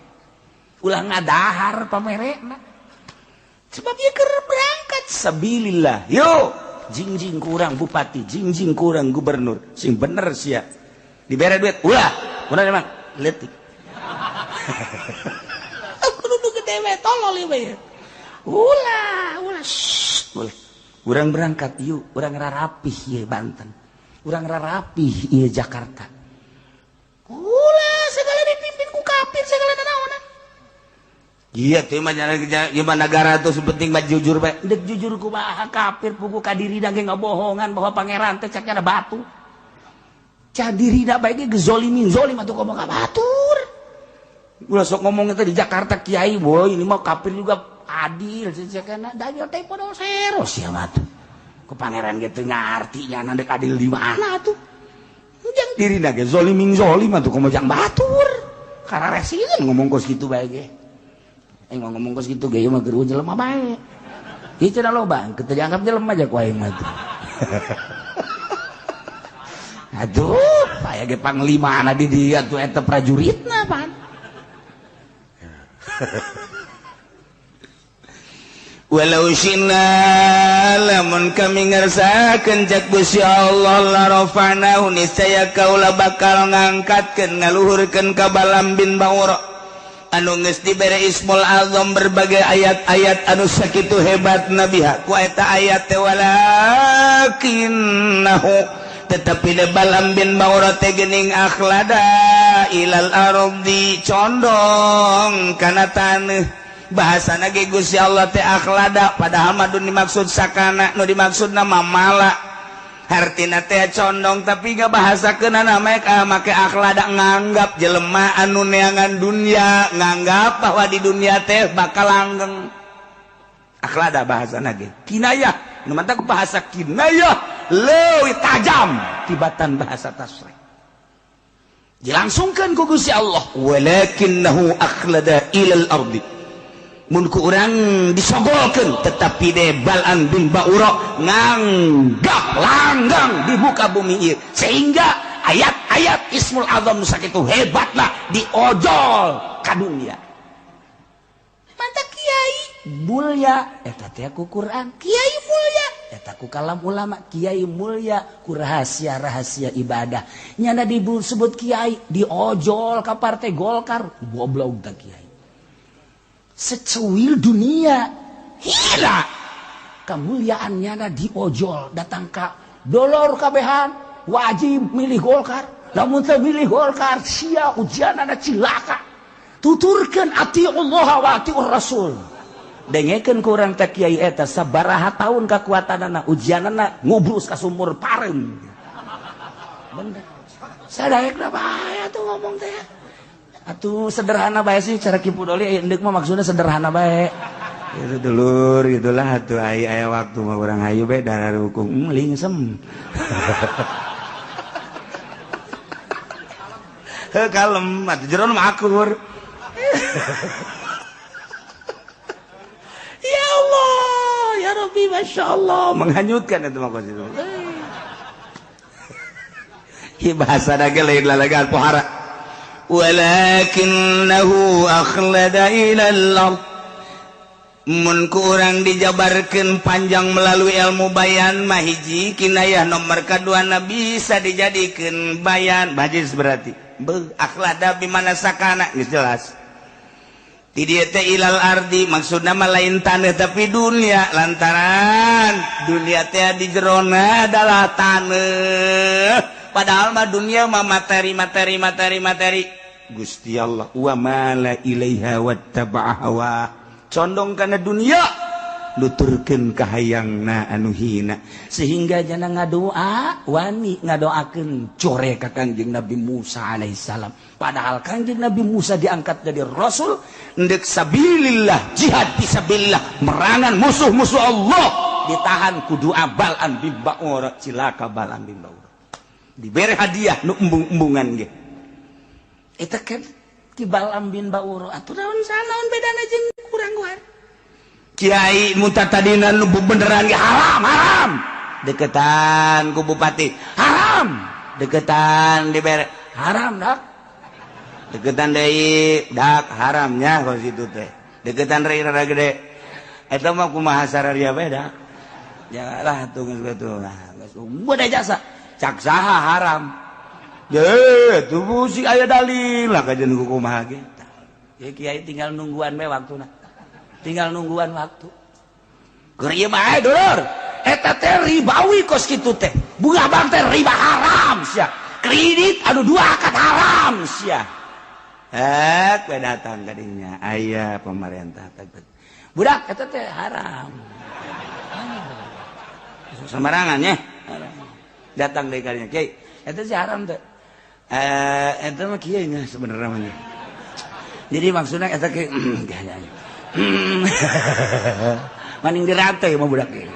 Ulah ngadahar pamerena. Sebab ieu keur berangkat sabilillah. Yo jingjing kurang bupati, jingjing kurang gubernur, sing bener sia. Dibere duit, ulah, ulah emang leutik. Aku duduk gede we, tolol ieu. Ulah, ulah, shh, ulah. Urang berangkat yuk, urang rarapih ieu Banten. Urang rarapih ieu Jakarta. Ulah, segala dipimpin ku kafir, segala nanaonan. Iya tuh mah gimana negara tuh sepenting mah jujur bae. Dek jujur kumaha kafir pugu ka dirina ge ngabohongan bahwa pangeran teh cek ada batu. Cah dirina bae ge gezolimin zolim atuh komo ka batur. Ulah sok ngomong teh di Jakarta kiai boy ini mah kafir juga adil cekna da ieu teh podo sero sia mah tuh. Ku pangeran ge teu ngarti nya dek adil di mana atuh. Jang dirina ge zolimin zolim atuh komo jang batur. Kararesieun ngomong kos kitu bae ge. Aing mah ngomong kos kitu ge ieu mah geus jelema bae. Ieu cenah loba, teu dianggap jelema aja ku aing mah tuh. Aduh, aya ge panglimana di dieu atuh eta prajuritna pan. Walau syina lamun kami ngersakeun cak Gusti Allah la rafa'nahu niscaya kaula bakal ngangkatkeun ngaluhurkeun ka Balam bin Baura anu geus dibere Ismul Azam berbagai ayat-ayat anu sakitu hebat nabiha ku eta ayat teh walakinnahu tetapi de Balam bin Baura teh geuning akhlada ilal ardi condong kana taneuh. Bahasana ge Gusti Allah teh akhlada padahal mah dimaksud sakana nu dimaksudna mah mala hartina teh condong tapi gak bahasakeunana make akhlada nganggap jelema anu neangan dunia nganggap bahwa di dunia teh bakal langgeng. Akhlada bahasana ge kinayah nu mantak bahasa kinayah leuwih tajam tibatan bahasa tasrih dilangsungkeun ku Gusti Allah walakinnahu akhlada ilal ardi mun ku urang disogolkeun tetapi de Balam bin Baura nganggap langgang di muka bumi ieu sehingga ayat-ayat Ismul Azam sakitu hebatna diojol ka dunia. Mantap kiai mulya eta teh ku Quran, kiai mulya eta ku kalam ulama, kiai mulya ku rahasia-rahasia ibadah. Nyana disebut kiai diojol ka partai Golkar, goblok tah kiai. Secuil dunia hina kemuliaannya na diojol datang ka dolor kabehan wajib milih Golkar lamun teu milih Golkar sia ujianana cilaka tuturkeun atiullah wa atiur rasul dengekeun ku urang teh kiai eta sabaraha taun kakuatanana ujianana ngubrus ka sumur pareum bener sadaekna bae atuh ngomong teh. Atuh sederhana bae sih cara Ki Pudoli endek mah maksudnya sederhana bae. Itu dulur gitulah atuh aya waktu mah urang hayu bae darah hukum lingsem. Heuh kalem atuh jero mah akur. Ya Allah, ya Rabbi, masyaallah, menghanyutkan itu mah itu. Ieu bahasa ge lain lalagan pohara. Walakinnahu akhlada ilal ard mun ku urang dijabarkeun panjang melalui ilmu bayan mah hiji kinayah nomor kaduana bisa dijadikeun bayan bajis berarti beuh akhlada bimana sakana geus jelas di dieu teh ilal ardi maksudna mah lain taneuh tapi dunia lantaran dunia teh di jerona adalah taneuh padahal mah dunia mah materi materi materi materi Gusti Allah wa mala ilaiha wattaba'a hawa condong kana dunia nuturkeun kahayangna anu hina sehingga jana ngadoa wani ngadoakeun core ka Kangjeng Nabi Musa alaihissalam padahal Kangjeng Nabi Musa diangkat jadi rasul ndek sabilillah jihad fisabilillah merangan musuh-musuh Allah ditahan ku doa Balam bin Baura cilaka Balam bin Baura dibere hadiah nu embung-embungan ge eta kan ti Balam bin Baura atuh naon sanaon bedana jeung urang guar kiai muta tadina nu beneran ge haram haram deketan ku bupati haram deketan dibere haram dak deketan deui dak haramnya kos kitu teh deketan deui rada gede eta mah kumaha sararia bae dak ya lah tuh geus kitu geus udah jasa cak saha haram ye tuh sih aya dalil lah kajian kumaha ge ya kiai tinggal nungguan we waktuna tinggal nungguan waktu keur ieu mah dulur eta teh ribawi kos kitu teh bunga bank teh riba haram sia kredit anu dua akad haram sia hek we datang ka dinya aya pemerintah budak eta teh haram sembarangan nya datang deui ka dinya kiai eta sih haram teh eta mah kieu nya sebenarnya mah jadi maksudna eta kieu maning dirate mah budak ieu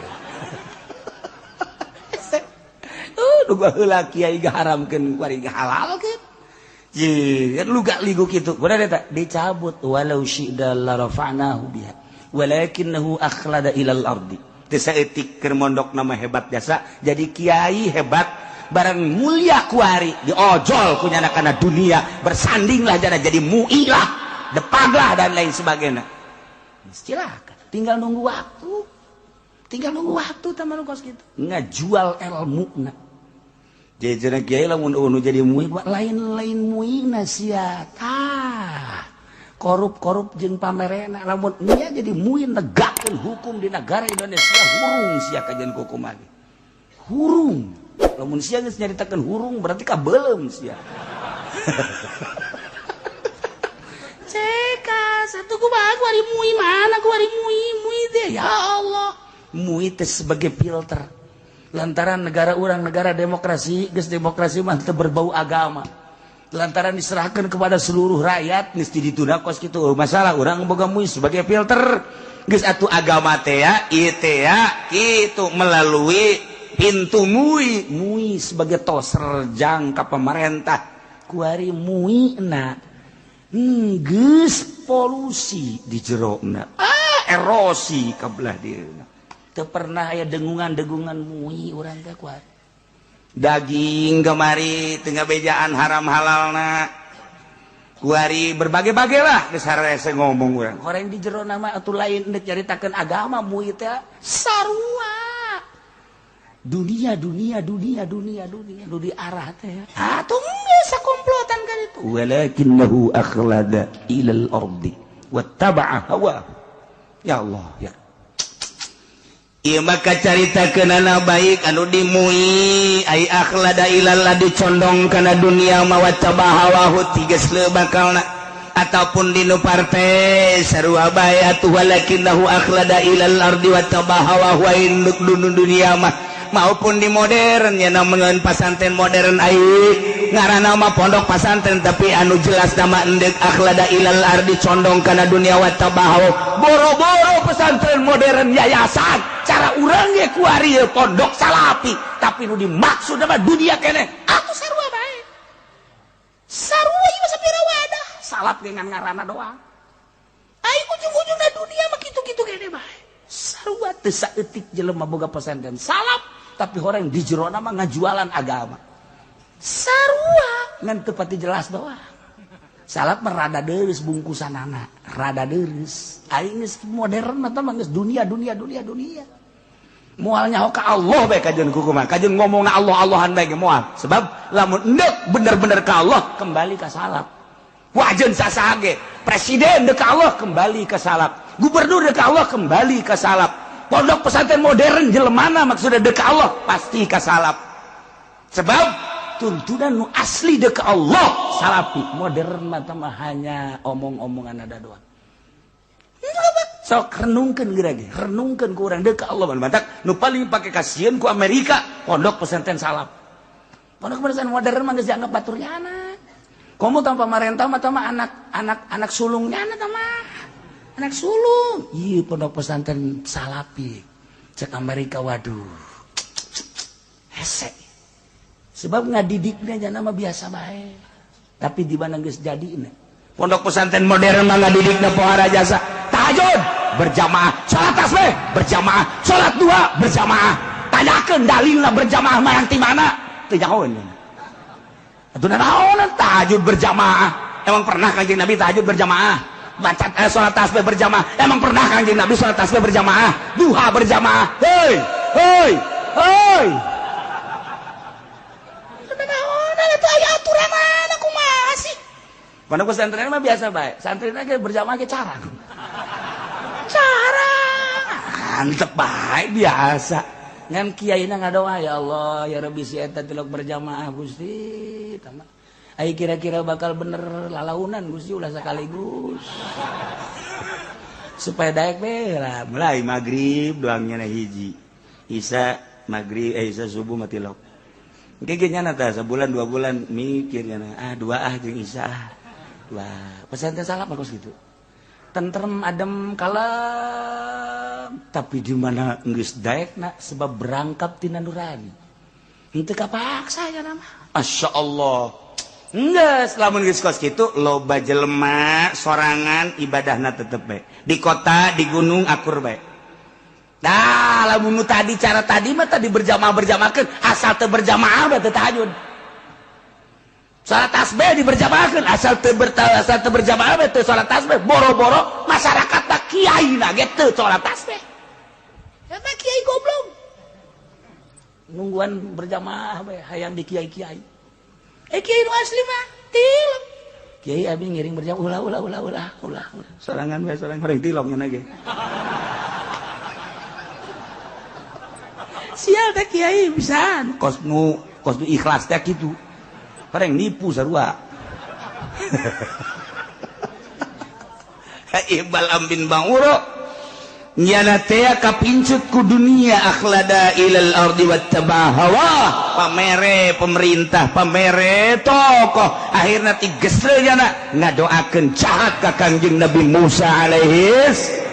duga heula kiai gaharamkeun kuari halalkeun ye kan luga ligu kitu bener eta dicabut walau syi'da la rafa'nahu biha walakinnahu akhlada ilal ardi teu saeutik keur mondok nama hebat jasa jadi kiai hebat barang mulia kuari diojol kunyana kana dunia bersandinglah jana jadi muilah Depag lah dan lain sebagainya. Silakan, tinggal nunggu waktu. Tinggal nunggu waktu teman kos gitu. Ngajual ilmu na. Jadi kiai lamun nu jadi MUI lain-lain MUI na sia. Tah. Korup-korup jeung pamerena lamun nya jadi MUI negakkeun hukum di negara Indonesia hurung sia kajian hukum lagi. Hurung. Lamun sia geus nyaritakeun hurung berarti kabeuleum sia. Ceka satu kumaha ku ari MUI mana ku ari MUI MUI teh ya Allah. MUI teh sebagai filter. Lantaran negara urang negara demokrasi, geus demokrasi mah teu berbau agama. Lantaran diserahkan kepada seluruh rakyat geus ditunda kos kitu. Masalah urang boga MUI sebagai filter. Geus atuh agama teh ya, ieu teh ya, kitu melalui pintu MUI. MUI sebagai toser jangka pemerintah. Kuari MUI na geus polusi di jerona. Erosi ka belah dieuna. Teu pernah aya dengungan-dengungan MUI urang teh kuari. Daging kemari tengah bejaan haram halalna. Kuari berbagai-bagai lah geus harese ngomong urang. Horeng di jero nama atuh lain deuk nyaritakeun agama MUI teh sarua. Dunia dunia dunia dunia dunia nu diarah teh. Atuh geus sakomplotan kan itu. Walakinnahu akhlada ilal ardi wattaba'a hawa. Ya Allah ya. Ieu maka caritakeunana baik anu di MUI ai akhlada ilal adi condong kana dunia mah wattaba'a hawahu tiges leu bakalna ataupun di nu partai sarua bae atuh walakinnahu akhlada ilal ardi wattaba'a hawahu induk dunia mah maupun di modern ya namun pasantren modern ai ngaranna mah pondok pasantren tapi anu jelas nama endek akhlada ilal ardi condong kana dunia wattaba'a boro-boro pesantren modern yayasan cara urang ge kuari pondok salapi tapi nu dimaksud mah dunia keneh atuh sarua bae sarua ieu sapira wadah salap ge ngan ngaranna doang ai ujung-ujungna dunia mah kitu-kitu keneh bae sarua teu saeutik jelema boga pesantren salap tapi orang di jerona mah ngajualan agama sarua ngan teu pati jelas doang salap mah rada deureuh bungkusanana rada deureuh aing geus modern mah tah geus dunia dunia dunia dunia moal nyaho ka Allah bae kajeun kukumaha kajeun ngomongna Allah Allahan bae ge moal sebab lamun endek bener-bener ka Allah kembali ka salap wajeun sasaha ge presiden deuk ka Allah kembali ka salap gubernur deuk ka Allah kembali ka salap pondok pesantren modern jelemana maksudnya deuk ka Allah pasti ka salap sebab tuntunan nu asli deuk ka Allah salapi modern mah hanya omong-omongan ada doang. Sok renungkeun geura ge, renungkeun ku urang deuk ka Allah mantak nu paling pake kasieun ku Amerika pondok pesantren salap. Pondok pesantren modern mah geus dianggap baturnya anak. Komo tanpa pamarentah mah tah anak anak anak sulungnya anak mah. Anak sulung. Ieu pondok pesantren salapi. Cek Amerika waduh. Hese. Sebab ngadidiknya jana mah biasa bae. Tapi di mana geus jadina? Pondok pesantren modern mah ngadidikna pohara jasa. Tahajud berjamaah, salat tasbih berjamaah, salat duha berjamaah. Tanyakeun dalilna berjamaah mah yang ti mana? Teu nyahoeun. Atuh naon tahajud berjamaah? Emang pernah Kanjeng Nabi tahajud berjamaah? Baca salat tasbih berjamaah. Emang pernah Kanjeng Nabi salat tasbih berjamaah? Duha berjamaah. Hei, hei, hei. Pondok pesantren mah biasa bae. Santri ge berjamaah ge carang. Carang. Antep bae biasa. Ngan kiaina ngadoa ya Allah ya Rabbi si eta tilok berjamaah Gusti. Ai kira-kira bakal bener lalaunan Gusti ulah sekaligus. Supaya daek we lah mulai magrib doangnya hiji. Isya magrib isya subuh mah tilok. Engke ge nyana tah sabulan 2 bulan mikir nyana ah dua ah jeung isya ah. Wah, pesantren salap bagus gitu. Tentrem, adem, kalem. Tapi di mana geus daekna sebab berangkap tina nurani. Henteu kapaksa ya nama. Masya Allah. Geus lamun geus kos kitu loba jelema sorangan ibadahna tetep bae. Di kota, di gunung akur bae. Dah lamun nu tadi cara tadi mah tadi berjamaah-berjamaahkeun asal teu berjamaah bae teu tahajud. Salat tasbih diberjamaahkeun asal teu asal teu berjamaah teu salat tasbih boro-boro masyarakat tak kiai na ge teu salat tasbih. Eta kiai goblok. Nungguan berjamaah bae hayang di kiai-kiai. Eh kiai nu asli mah tilok. Kiai abi ngiring berjamaah ulah ulah ulah ulah ulah. Sorangan bae sorangan horeng tilok nya ge. Sial teh kiai pisan. Kos nu ikhlas teh kitu. Pareng nipu sarua. Ibal ambin banguro nyana teh kapincut ku dunia akhlada ilal ardi wattaba hawa. Pamere pemerintah, pamere tokoh, akhirna tigesre nyana ngadoakeun jahat ka Kangjeng Nabi Musa alaihis.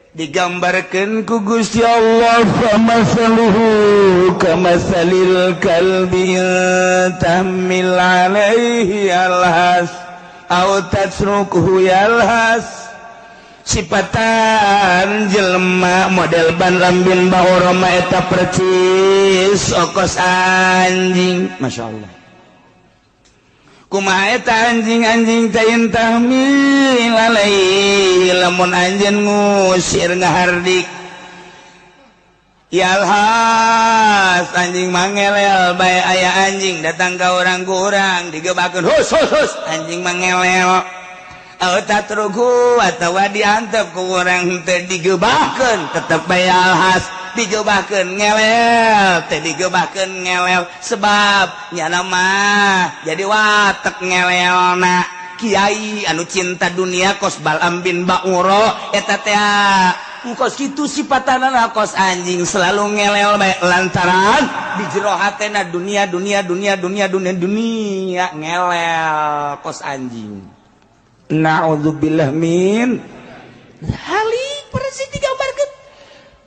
Digambarkan ku Gusti Allah famasaluhu kamasalil kalbi tahmil alaihi alhas au tasrukuhu yalhas. Sipatan jelema model ban lambin bahoroma eta percis okos anjing. Masya Allah. Kumaha eta anjing-anjing teh tahmil alaihi lamun anjeun ngusir ngahardik yalhas anjing mangelel bae aya anjing datang ka urang ku urang digebakeun hus hus hus anjing mangelel au tatruku atawa diantep ku urang teh digebakeun tetep bae yalhas digebakeun ngelel teh digebakeun ngelel sebab nyana mah jadi watek ngelelna. Kiai anu cinta dunia kos Balam bin Ba'uro eta teh kos kitu sipatanana kos anjing selalu ngelel bae lantaran di jero hatena dunia dunia dunia dunia dunia dunia ngelel kos anjing. Na'udzubillah min halik persis digambarkeun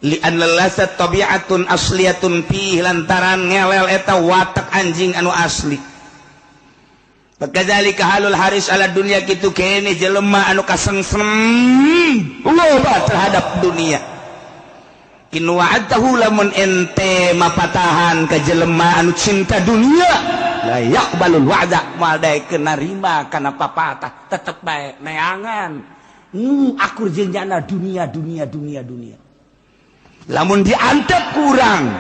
li'anna lasat tabi'atun asliyatun fihi lantaran ngelel eta watak anjing anu asli. Kadzalika halul haris ala dunya kitu kene jelema anu kasengsem loba terhadap dunia. In wa'adahu lamun ente mapatahan ka jelema anu cinta dunia la yaqbalul wa'da moal daekeun narima kana papatah tetep bae neangan akur jeung jana dunia dunia dunia dunia. Lamun diantep kurang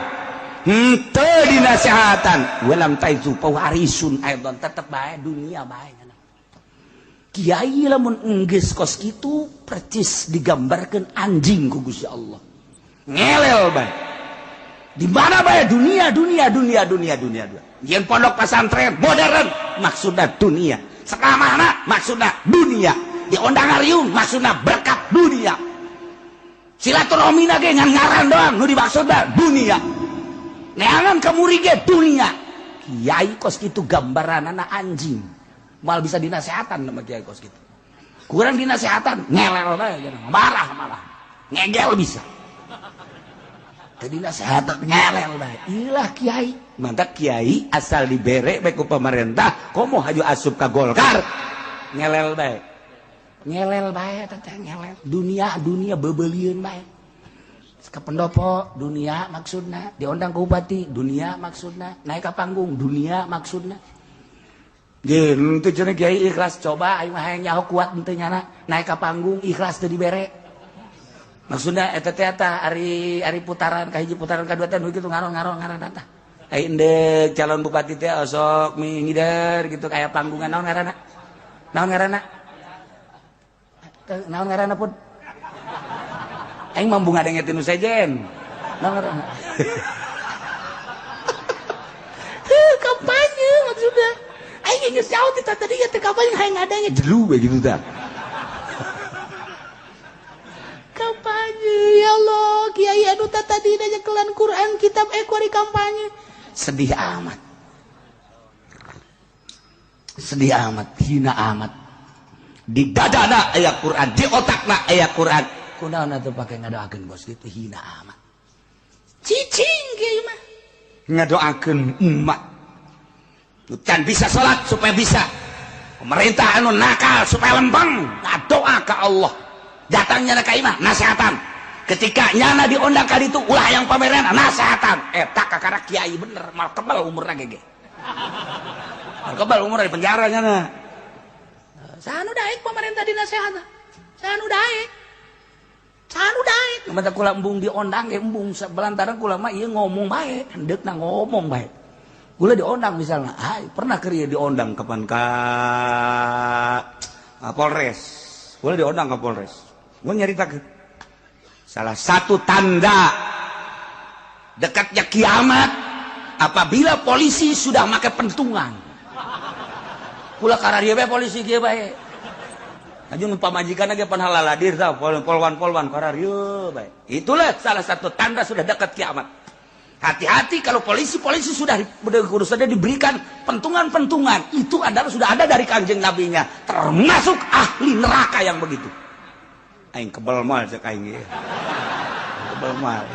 henteu dinasehatan walam taizu pawarisun aidon tetep bae dunia bae. Kiai lamun enggeus kos kitu percis digambarkeun anjing ku Gusti Allah ngelel bae di mana bae dunia dunia dunia dunia dunia dunia. Yen pondok pesantren modern maksudna dunia, sekamana maksudna dunia, diondang ariung maksudna berkat dunia, silaturahmi ge ngan ngaran doang nu dimaksudna dunia, neangan kamuri ge dunia. Kiai kos kitu gambaranana anjing moal bisa dinasehatan sama kiai kos kitu. Kurang dinasehatan ngelel bae marah malah ngegel bisa. Teu dinasehatan ngelel bae. Ilah kiai, mantap kiai asal dibere bae ku pemerintah komo haju asup ka Golkar ngelel bae. Ngelel bae teh ngelel dunia dunia bebelieun bae. Ka pendopo dunia maksudna, diondang ke bupati dunia maksudna, naik ka panggung dunia maksudna. Jeung teu cenah kiai ikhlas coba aing mah hayang nyaho kuat henteu nyana naik ka panggung ikhlas teu dibere. Maksudna eta teh eta ari ari putaran ka hiji putaran ka dua teh nu kitu ngaron-ngaron ngaran tah. Ai endek calon bupati teh osok mingider gitu aya panggungan naon ngaranna? Naon ngaranna? Naon ngaranna pun? Aing mambu ngadenge tinu sejen. Naon ngaranna? Heuh kampanye maksudna. Aing geus jauh ti tadi teh kampanye hayang ngadenge jelu we gitu tah. Kampanye ya Allah, kiai anu tadi nyekelan Quran kitab kuari kampanye. Sedih amat. Sedih amat, hina amat. Di dadana aya Quran, di otakna aya Quran. Kunaon atuh pake ngadoakeun bos gitu hina amat. Cicing kiai mah. Ngadoakeun umat. Can bisa salat supaya bisa. Pemerintah anu nakal supaya lempeng, ngadoa ka Allah. Datangnya ka imah nasehatan. Ketika nyana diundang ka ditu ulah yang pameran nasehatan. Eta kakara kiai bener, mal kebal umurna gege. Kebal umur di penjara nya. Saha nu daek pamarentah dinasehat? Saha nu daek? Saha nu daek? Mata kula embung diondang ge embung belantaran kula mah ieu ngomong bae, hendeukna ngomong bae. Kula diondang misalnya, ah pernah keur ieu diondang kapan ka Polres. Kula diondang ka Polres. Gua nyaritakeun salah satu tanda dekatnya kiamat apabila polisi sudah make pentungan. Kula kararieu bae polisi kieu bae. Aju nu pamajikan ge pan halaladir tah polwan-polwan kararieu bae. Itulah salah satu tanda sudah dekat kiamat. Hati-hati kalau polisi-polisi sudah diberikan pentungan-pentungan, itu adalah sudah ada dari Kanjeng Nabinya, termasuk ahli neraka yang begitu. Aing kebel mal cek aing ieu. Kebel mal.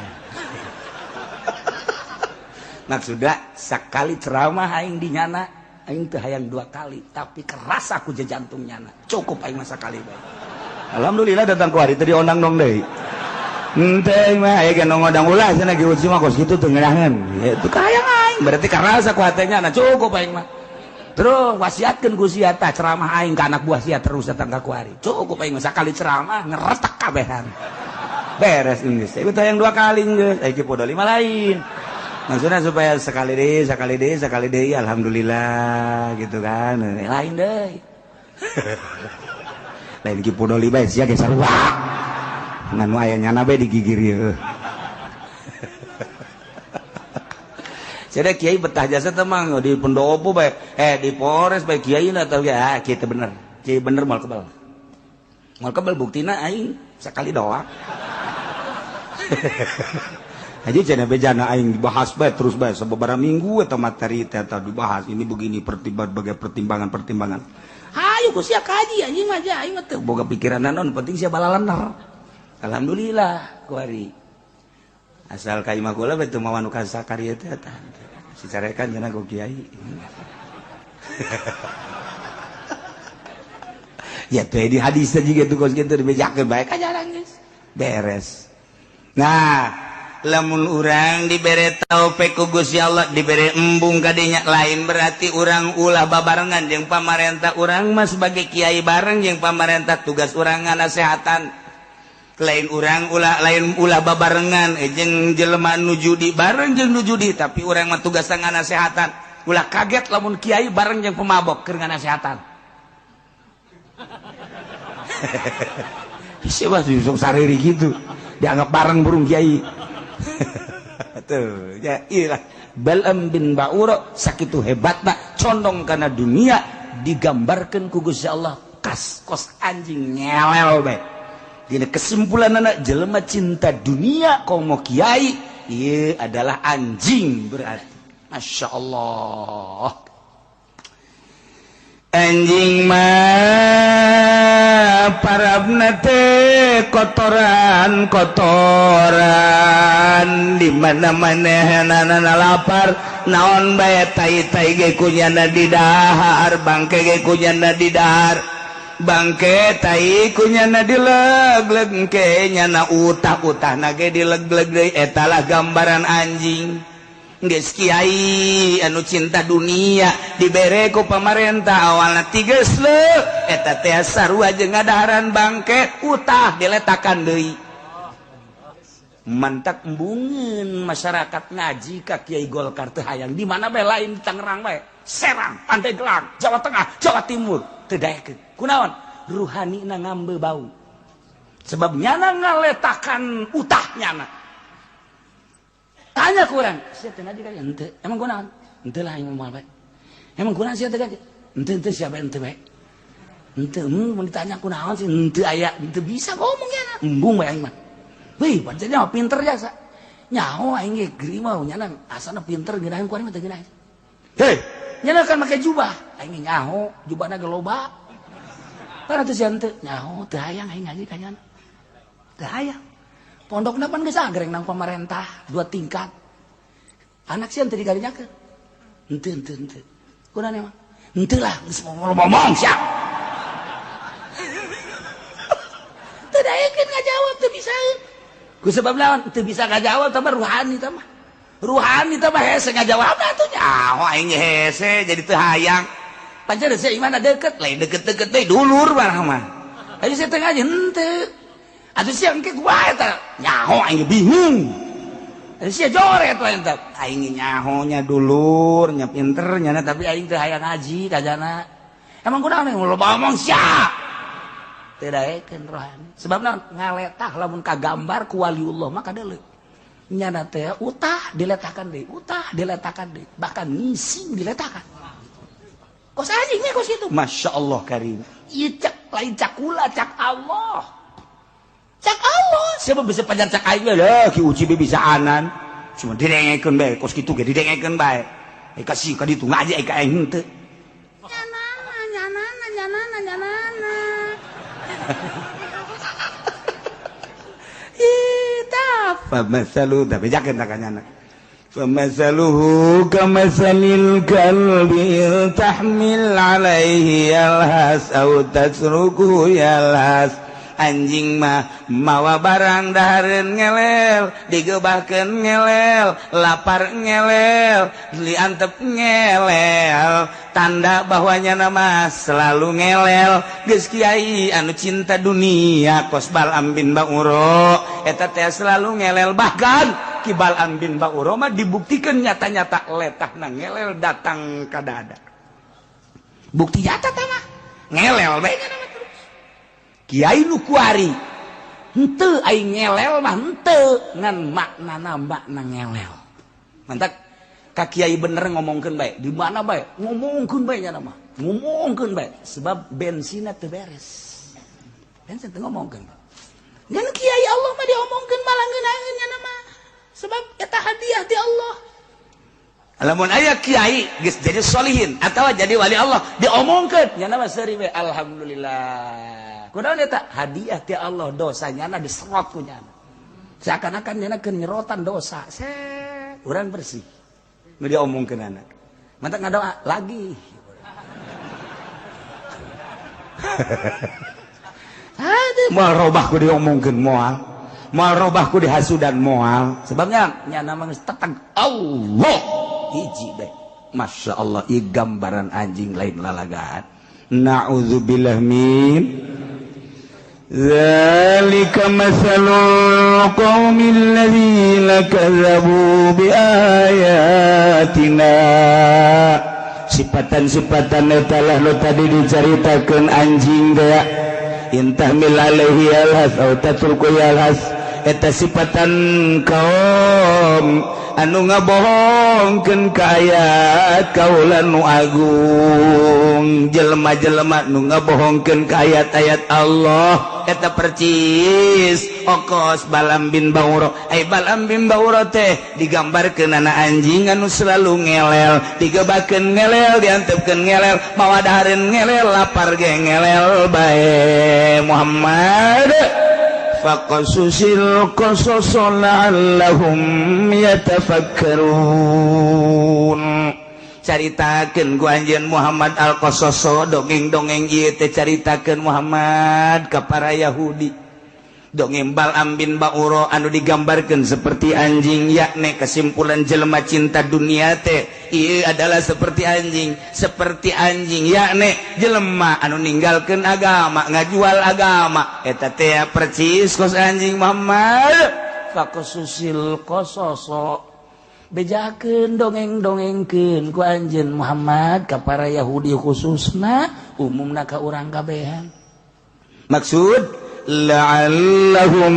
Maksudna sakali ceramah aing di nyana, aing teu hayang dua kali, tapi keras aku jantung nyana. Cukup aing mah sakali bae. Alhamdulillah datang ku hari teh diondang dong deui. Henteu mah aya ge ngondang ulah cenah ge uji mah kos kitu teu ngeunaheun. Itu kahayang aing, berarti karasa ku hatenya na cukup aing mah. Terus wasiatkeun ku sia tah ceramah aing ka anak buah sia terus datang ka kuari. Cukup aing mah sakali ceramah ngeretek kabehan. Beres geus. Ieu teh yang dua kali geus, aya podo lima lain. Maksudnya supaya sekali deui, sekali deui, sekali deui alhamdulillah gitu kan. Lain deui. Lain ki podo lima sia ge sarua. Ngan aya nyana bae digigir ieu. Jadi kiai betah jasa teh mah di pendopo bae, di Polres bae kiai na teh ah kiai teh bener. Kiai bener moal kebal. Moal kebal buktina aing sakali doang. Aja cenah bejana aing dibahas bae terus bae sababaraha minggu eta materi teh eta dibahas ini begini berbagai pertimbangan-pertimbangan. Hayu ku sia kaji anjing mah aing mah teu boga pikiran naon penting sia balalener. Alhamdulillah kuari. Asal ka imah kula bae teu mawa nu kasakari teh eta. Si carekan cenah ku kiai. Ya teh di hadis teh jiga tuh kos kitu dibejakeun bae ka jalan geus. Beres. Nah, lamun urang dibere taufik ku Gusti Allah dibere embung kadinya lain berarti urang ulah babarengan jeung pamarentah urang mah sebagai kiai bareng jeung pamarentah tugas urang nganasehatan. Lain urang ulah lain ulah babarengan jeung jelema nu judi bareng jeung nu judi tapi urang mah tugas nganasehatan. Ulah kaget lamun kiai bareng jeung pemabok keur nganasehatan. Siapa sih sok sariri gitu dianggap bareng burung kiai. Tuh ya iyalah Bal'am bin Ba'ura sakitu hebatna condong kana dunia digambarkeun ku Gusti Allah kas kos anjing nyelel bae. Dina kesimpulan anak jelema cinta dunia komo kiai ieu adalah anjing berarti. Masya Allah. Anjing mah parabna teh kotoran kotoran di mana-mana hanana lapar naon bae tai-tai ge kunyana didahar bangke ge kunyana didahar bangke tai kunyana dileg-leg ke nyana utah-utahna ge dileg-leg deui eta lah gambaran anjing. Geus kiai anu cinta dunia dibere ku pamarentah awalna tiges leuh eta teh sarua jeung ngadaharan bangke utah diletakan deui. Mantak embungeun masyarakat ngaji ka Kiai Golkar teh hayang di mana bae lain di Tangerang bae, Serang, Pandeglang, Jawa Tengah, Jawa Timur teu daekeun. Kunaon? Ruhanina ngambe bau. Sebab nyana ngaletakan utah nyana. Tanya kurang, sia teu ngaji ka henteu. Emang kunaon? Henteu lah aing moal bae. Emang kunaon sia teu ngaji? Henteu henteu sia bae henteu bae. Henteu mun ditanya kunaon sih henteu aya, henteu bisa ngomong nyana. Embung bae aing mah. Wih, pancen mah pinter jasa. Nyaho aing ge geuri mah nyana asana pinter ngeunaheun ku aing mah teu ngeunaheun. Hei, nyana kan make jubah. Aing ge nyaho, jubahna ge loba. Para teu sia henteu, nyaho teu hayang aing ngaji ka nyana. Teu hayang. Pondokna pan geus agreng nang pamarentah dua tingkat. Anak sia teu digarinyakeun. Henteu henteu henteu. Kunaon emang? Henteu lah geus ngomong sia. Teu daekeun ngajawab teu bisaeun. Ku sebab lawan teu bisa ngajawab tah ruhani tah mah. Ruhani tah mah hese ngajawab atuh nyaho aing hese jadi teu hayang. Pancen sia imana deket, lain deket-deket teh dulur barang mah. Ayo sia teh ngaji henteu. Atuh sia engke kumaha eta? Nyaho aing bingung. Atuh sia joret lain teh. Aing nyaho nya dulur, nya pinter nya tapi aing teh hayang ngaji kajana. Emang kunaon loba omong sia. Teu daekeun rohani. Sebabna ngaletah lamun kagambar ku waliullah mah kadeuleu. Nyana teh utah diletakan deui, utah diletakan deui, bahkan ngising diletakan. Kos anjingnya kos itu. Masya Allah karim. Ieu cak lain cak kula, cak Allah. Cak Allah. Siapa bisa pajar cak aing lah, Ki Uci bisa anan. Cuma didengekeun bae kos kitu ge didengekeun bae. Eh kasih ka ditu ngaji ka aing henteu. Nyanana nyanana nyanana nyanana. Ih, tah famasalu da bejakeun ta ka nyana. Famasaluhu kamasalil kalbi tahmil alaihi yalhas aw tasruku yalhas. Anjing mah mawa barang dahareun ngelel, digebahkeun ngelel, lapar ngelel, diantep ngelel. Tanda bahwa nyana mah selalu ngelel. Geus kiai anu cinta dunia kos Bal'am bin Ba'ura eta teh selalu ngelel. Bahkan Ki Bal'am bin Ba'ura mah dibuktikan nyata-nyata letahna ngelel datang ka dada. Bukti nyata tah mah ngelel bae nyana mah. Kiai nu kuari henteu aing ngelel mah henteu ngan maknana makna ngelel. Mantak ka kiai bener ngomongkeun bae, di mana bae ngomongkeun bae nya mah. Ngomongkeun bae sebab bensinna teu beres. Bensin teu ngomongkeun. Ngan kiai Allah mah diomongkeun malah ngeunaheun nya mah. Sebab eta hadiah ti Allah. Lamun aya kiai geus jadi solihin atawa jadi wali Allah diomongkeun nya mah seuri we alhamdulillah. Kunaon eta hadiah ti Allah dosanya na diserot ku nyana. Seakan-akan nyana keur nyerotan dosa. Set, urang bersih. Nu diomongkeunana. Mantak ngadoa lagi. Hade moal robah ku diomongkeun moal. Moal robah ku dihasudan moal. Sebabnya nyana mah geus teteg Allah hiji bae. Masya Allah ieu gambaran anjing lain lalagaan. Na'udzubillah min Zalika masalul qaumil ladzina kadzabu biayatina. Sifatan-sifatan eta lah nu tadi dicaritakeun anjing teh. Intahmil alaihi yalhas aw tatruku yalhas. Eta sifatan kaum anu ngabohongkeun ka ayat kaula nu agung. Jelema-jelema nu ngabohongkeun ka ayat-ayat Allah eta percis okos Bal'am bin Ba'ura. Ai Bal'am bin Ba'ura teh digambarkeun ana anjing anu selalu ngelel, digebakeun ngelel, diantepkeun ngelel, mawa dahareun ngelel, lapar ge ngelel bae. Muhammad faqasusil qasas la'allahum yatafakkarun. Caritakeun ku anjeun Muhammad al-Qasaso dongeng-dongeng ieu teh caritakeun Muhammad ka para Yahudi. Dongeng Bal'am bin Ba'ura anu digambarkeun seperti anjing, yakni kesimpulan jelema cinta dunia teh ieu adalah seperti anjing, yakni jelema anu ninggalkeun agama, ngajual agama eta teh percis kos anjing. Muhammad faqasusil qasaso bejakeun dongeng-dongengkeun ku anjeun Muhammad ka para Yahudi khususna umumna ka urang kabehan. Maksud la'allahum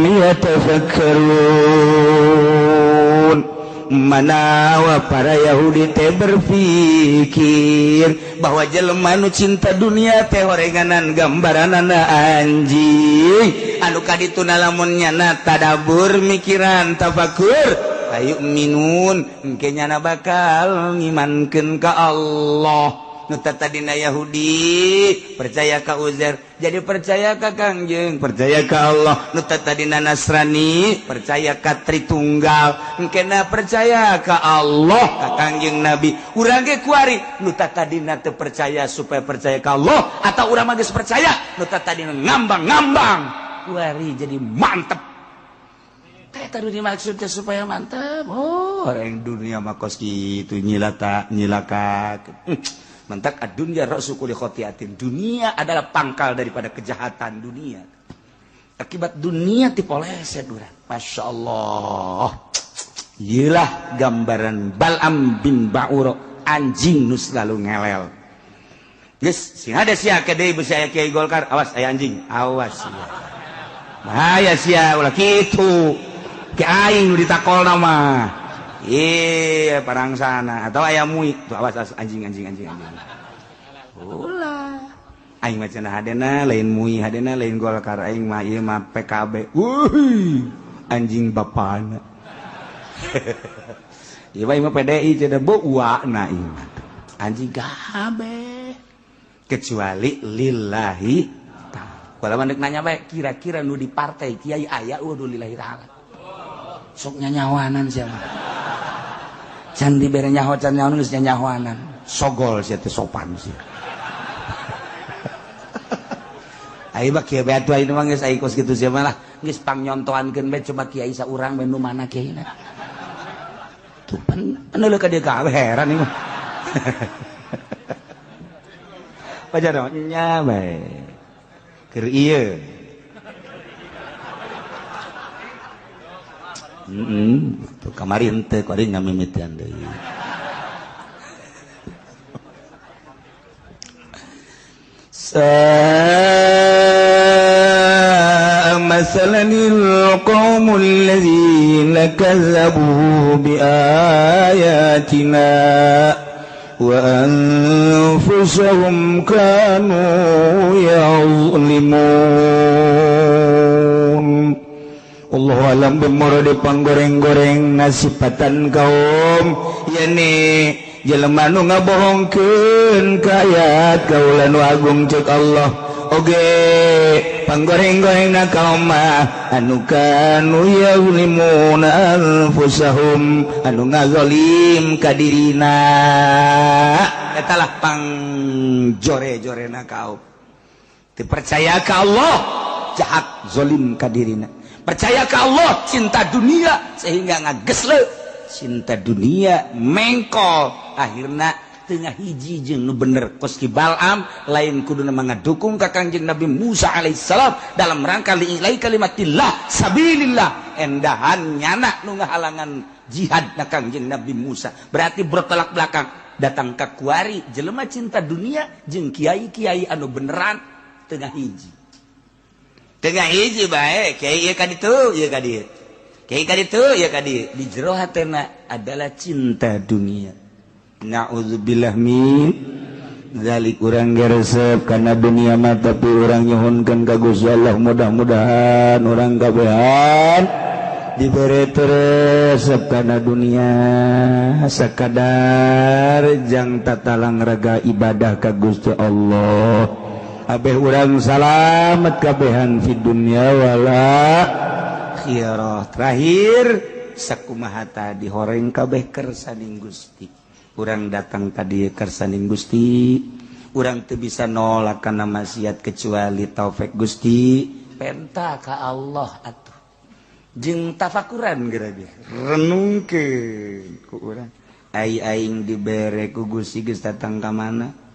yatafakkarun. Manawa para Yahudi teh berpikir bahwa jelema nu cinta dunia teh horenganan gambaranana anjing anu kadituna lamun nyana tadabur mikiran tafakur ayu minun engke nyana bakal ngimankeun ka Allah. Nu tadina Yahudi percaya ka Uzair jadi percaya ka Kangjeng, percaya ka Allah. Nu tadina Nasrani percaya ka Tritunggal, engkena percaya ka Allah ka Kangjeng Nabi. Urang ge kuari nu tadina teu percaya supaya percaya ka Allah, atau urang mah geus percaya nu tadina ngambang-ngambang kuari jadi mantep. Eta dunia maksudnya supaya mantep. Oh, orang dunia mah kos kitu nyilata nyilaka. Mantak ad-dunya ra'su kulli khati'atin. Dunia adalah pangkal daripada kejahatan dunia. Akibat dunia tipoleset urang. Masya Allah. Iyalah gambaran Bal'am bin Ba'ura, anjing nu selalu ngelel. Geus sing ada sia ke deui beusi aya kiai Golkar, awas aya anjing, awas sia. Bahaya sia ulah kitu. Ki aing nu ditakolna mah. Iya, parang sana atau ayam mui tuh, awas, awas anjing anjing anjing anjing. Ulah. Aing mah cenah hadena lain mui, hadena lain Golkar, aing mah ieu mah PKB. Wuih, anjing bapana. Ieu mah PDI cenah beuana ieu mah. Anjing kabeh. Kecuali lillahi ta'ala. Kalau mandek nanya bae, kira-kira nu di partai kiai aya eueuh lillahi ta'ala. Sok nyanyawanan siapa? Can dibere nyaho can nyaho geus nyanyawanan. Sogol sia teh sopan sia. Ai mah kieu bae atuh ayeuna mah geus ai kos kitu sia mah lah. Geus pangnyontoankeun bae coba kiai saurang bae nu mana kiaina. Tuh pan peneuleuh ka dieu kabeh heran ieu mah. Pajar nya bae. Keur ieu. Tuh kamari henteu kuari ngamimitian deui. Sa'a masalanil qaumul ladzina kazzabu bi ayatina wa anfusahum kanu ya'zlimun. Allah alam bemoro di panggoreng-goreng nasipatan kaum yani jelema nu ngabohongkeun ka ayat kaula nu agung cek Allah oge panggoreng-gorengna kaum mah anu kanu yazlimuna anfusahum anu ngazalim ka dirina eta lah pangjore-jorena kaum teu percaya ka Allah jahat zalim ka dirina. Percaya ke Allah, cinta dunia sehingga ngagesle cinta dunia mengkol akhirna tengah hiji jeung nu bener kos ki Bal'am lain kuduna ngadukung ka Kangjeng Nabi Musa alaihissalam dalam rangka li'ilai kalimatillah sabilillah endahan nyana nu ngahalangan jihad na Kangjeng Nabi Musa berarti bertolak belakang datang ka kuari jelema cinta dunia jeung kiai-kiai anu beneran tengah hiji. Tengah hiji bae kiai ieu ka ditu ieu ka dieu kiai ka ditu ieu ka dieu di jero hatena adalah cinta dunia. Na'udzubillah min zalik. Urang geresep kana dunia mah tapi urang nyuhunkeun ka Gusti Allah mudah-mudahan urang kabehan dibere resep kana dunia sakadar jang tatalang raga ibadah ka Gusti Allah. Abeh urang salamet kabehan di dunia wala akhirah. Terakhir sakumaha tadi horeng kabeh kersaning Gusti. Urang datang tadi kersaning Gusti, urang teu bisa nolak kana maksiat kecuali taufik Gusti. Penta ka Allah atuh. Jeung tafakuran geura ge. Renungkeun ku urang. Ai aing dibere ku Gusti geus datang ka mana?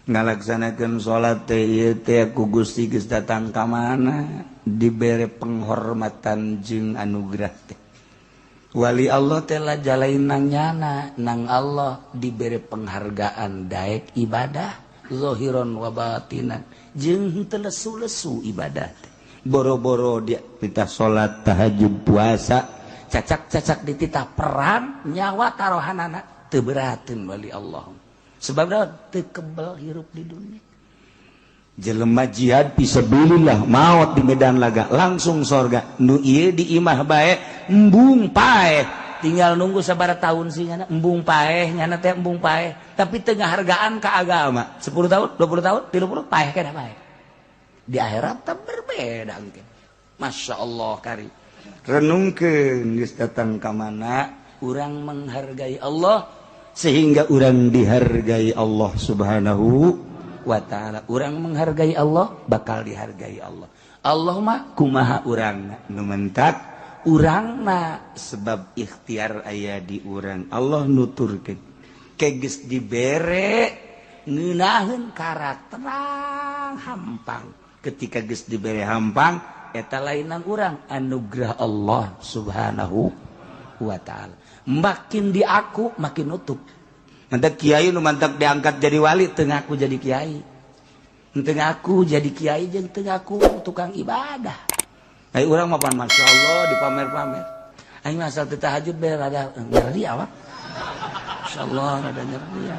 Ngalaksanakeun salat teh ieu teh ku Gusti geus datang ka mana, dibere penghormatan jeung anugerah teh. Wali Allah teh jalain nang nyana nang Allah dibere penghargaan daek ibadah zahiron wa batinan jeung teu lesu-lesu ibadah teh. Boro-boro dia titah salat tahajud puasa cacak-cacak dititah perang nyawa tarohanana teu berateun wali Allah. Sebab teu kebel hirup di dunia. Jelema jihad fisabilillah maot di medan laga langsung sorga. Nu ieu di imah bae embung paeh. Tinggal nunggu sabaraha tahun sih nyana embung paeh nyana teh embung paeh. Tapi teu ngahargaan ka agama. 10 tahun, 20 tahun, 30 paeh kana paeh. Di akhirat teh berbeda engke. Masya Allah kari. Renungkeun geus datang ka mana urang menghargai Allah sehingga urang dihargai Allah Subhanahu wa ta'ala. Urang menghargai Allah bakal dihargai Allah. Allah mah kumaha urangna nu mentak urangna sebab ikhtiar aya di urang. Allah nuturkeun ke geus dibere Ngeunaheun karakterang hampang. Ketika geus dibere hampang, eta lainan urang, anugerah Allah Subhanahu wa Ta'ala. Makin diaku makin nutup. Mantak kiai nu mantak diangkat jadi wali teu ngaku jadi kiai, teu ngaku jadi kiai jeung teu ngaku tukang ibadah. Ai urang mah pan masya Allah dipamer-pamer. Aing mah asal teu tahajud bae rada nyeri awak. Insyaallah rada nyeri ya.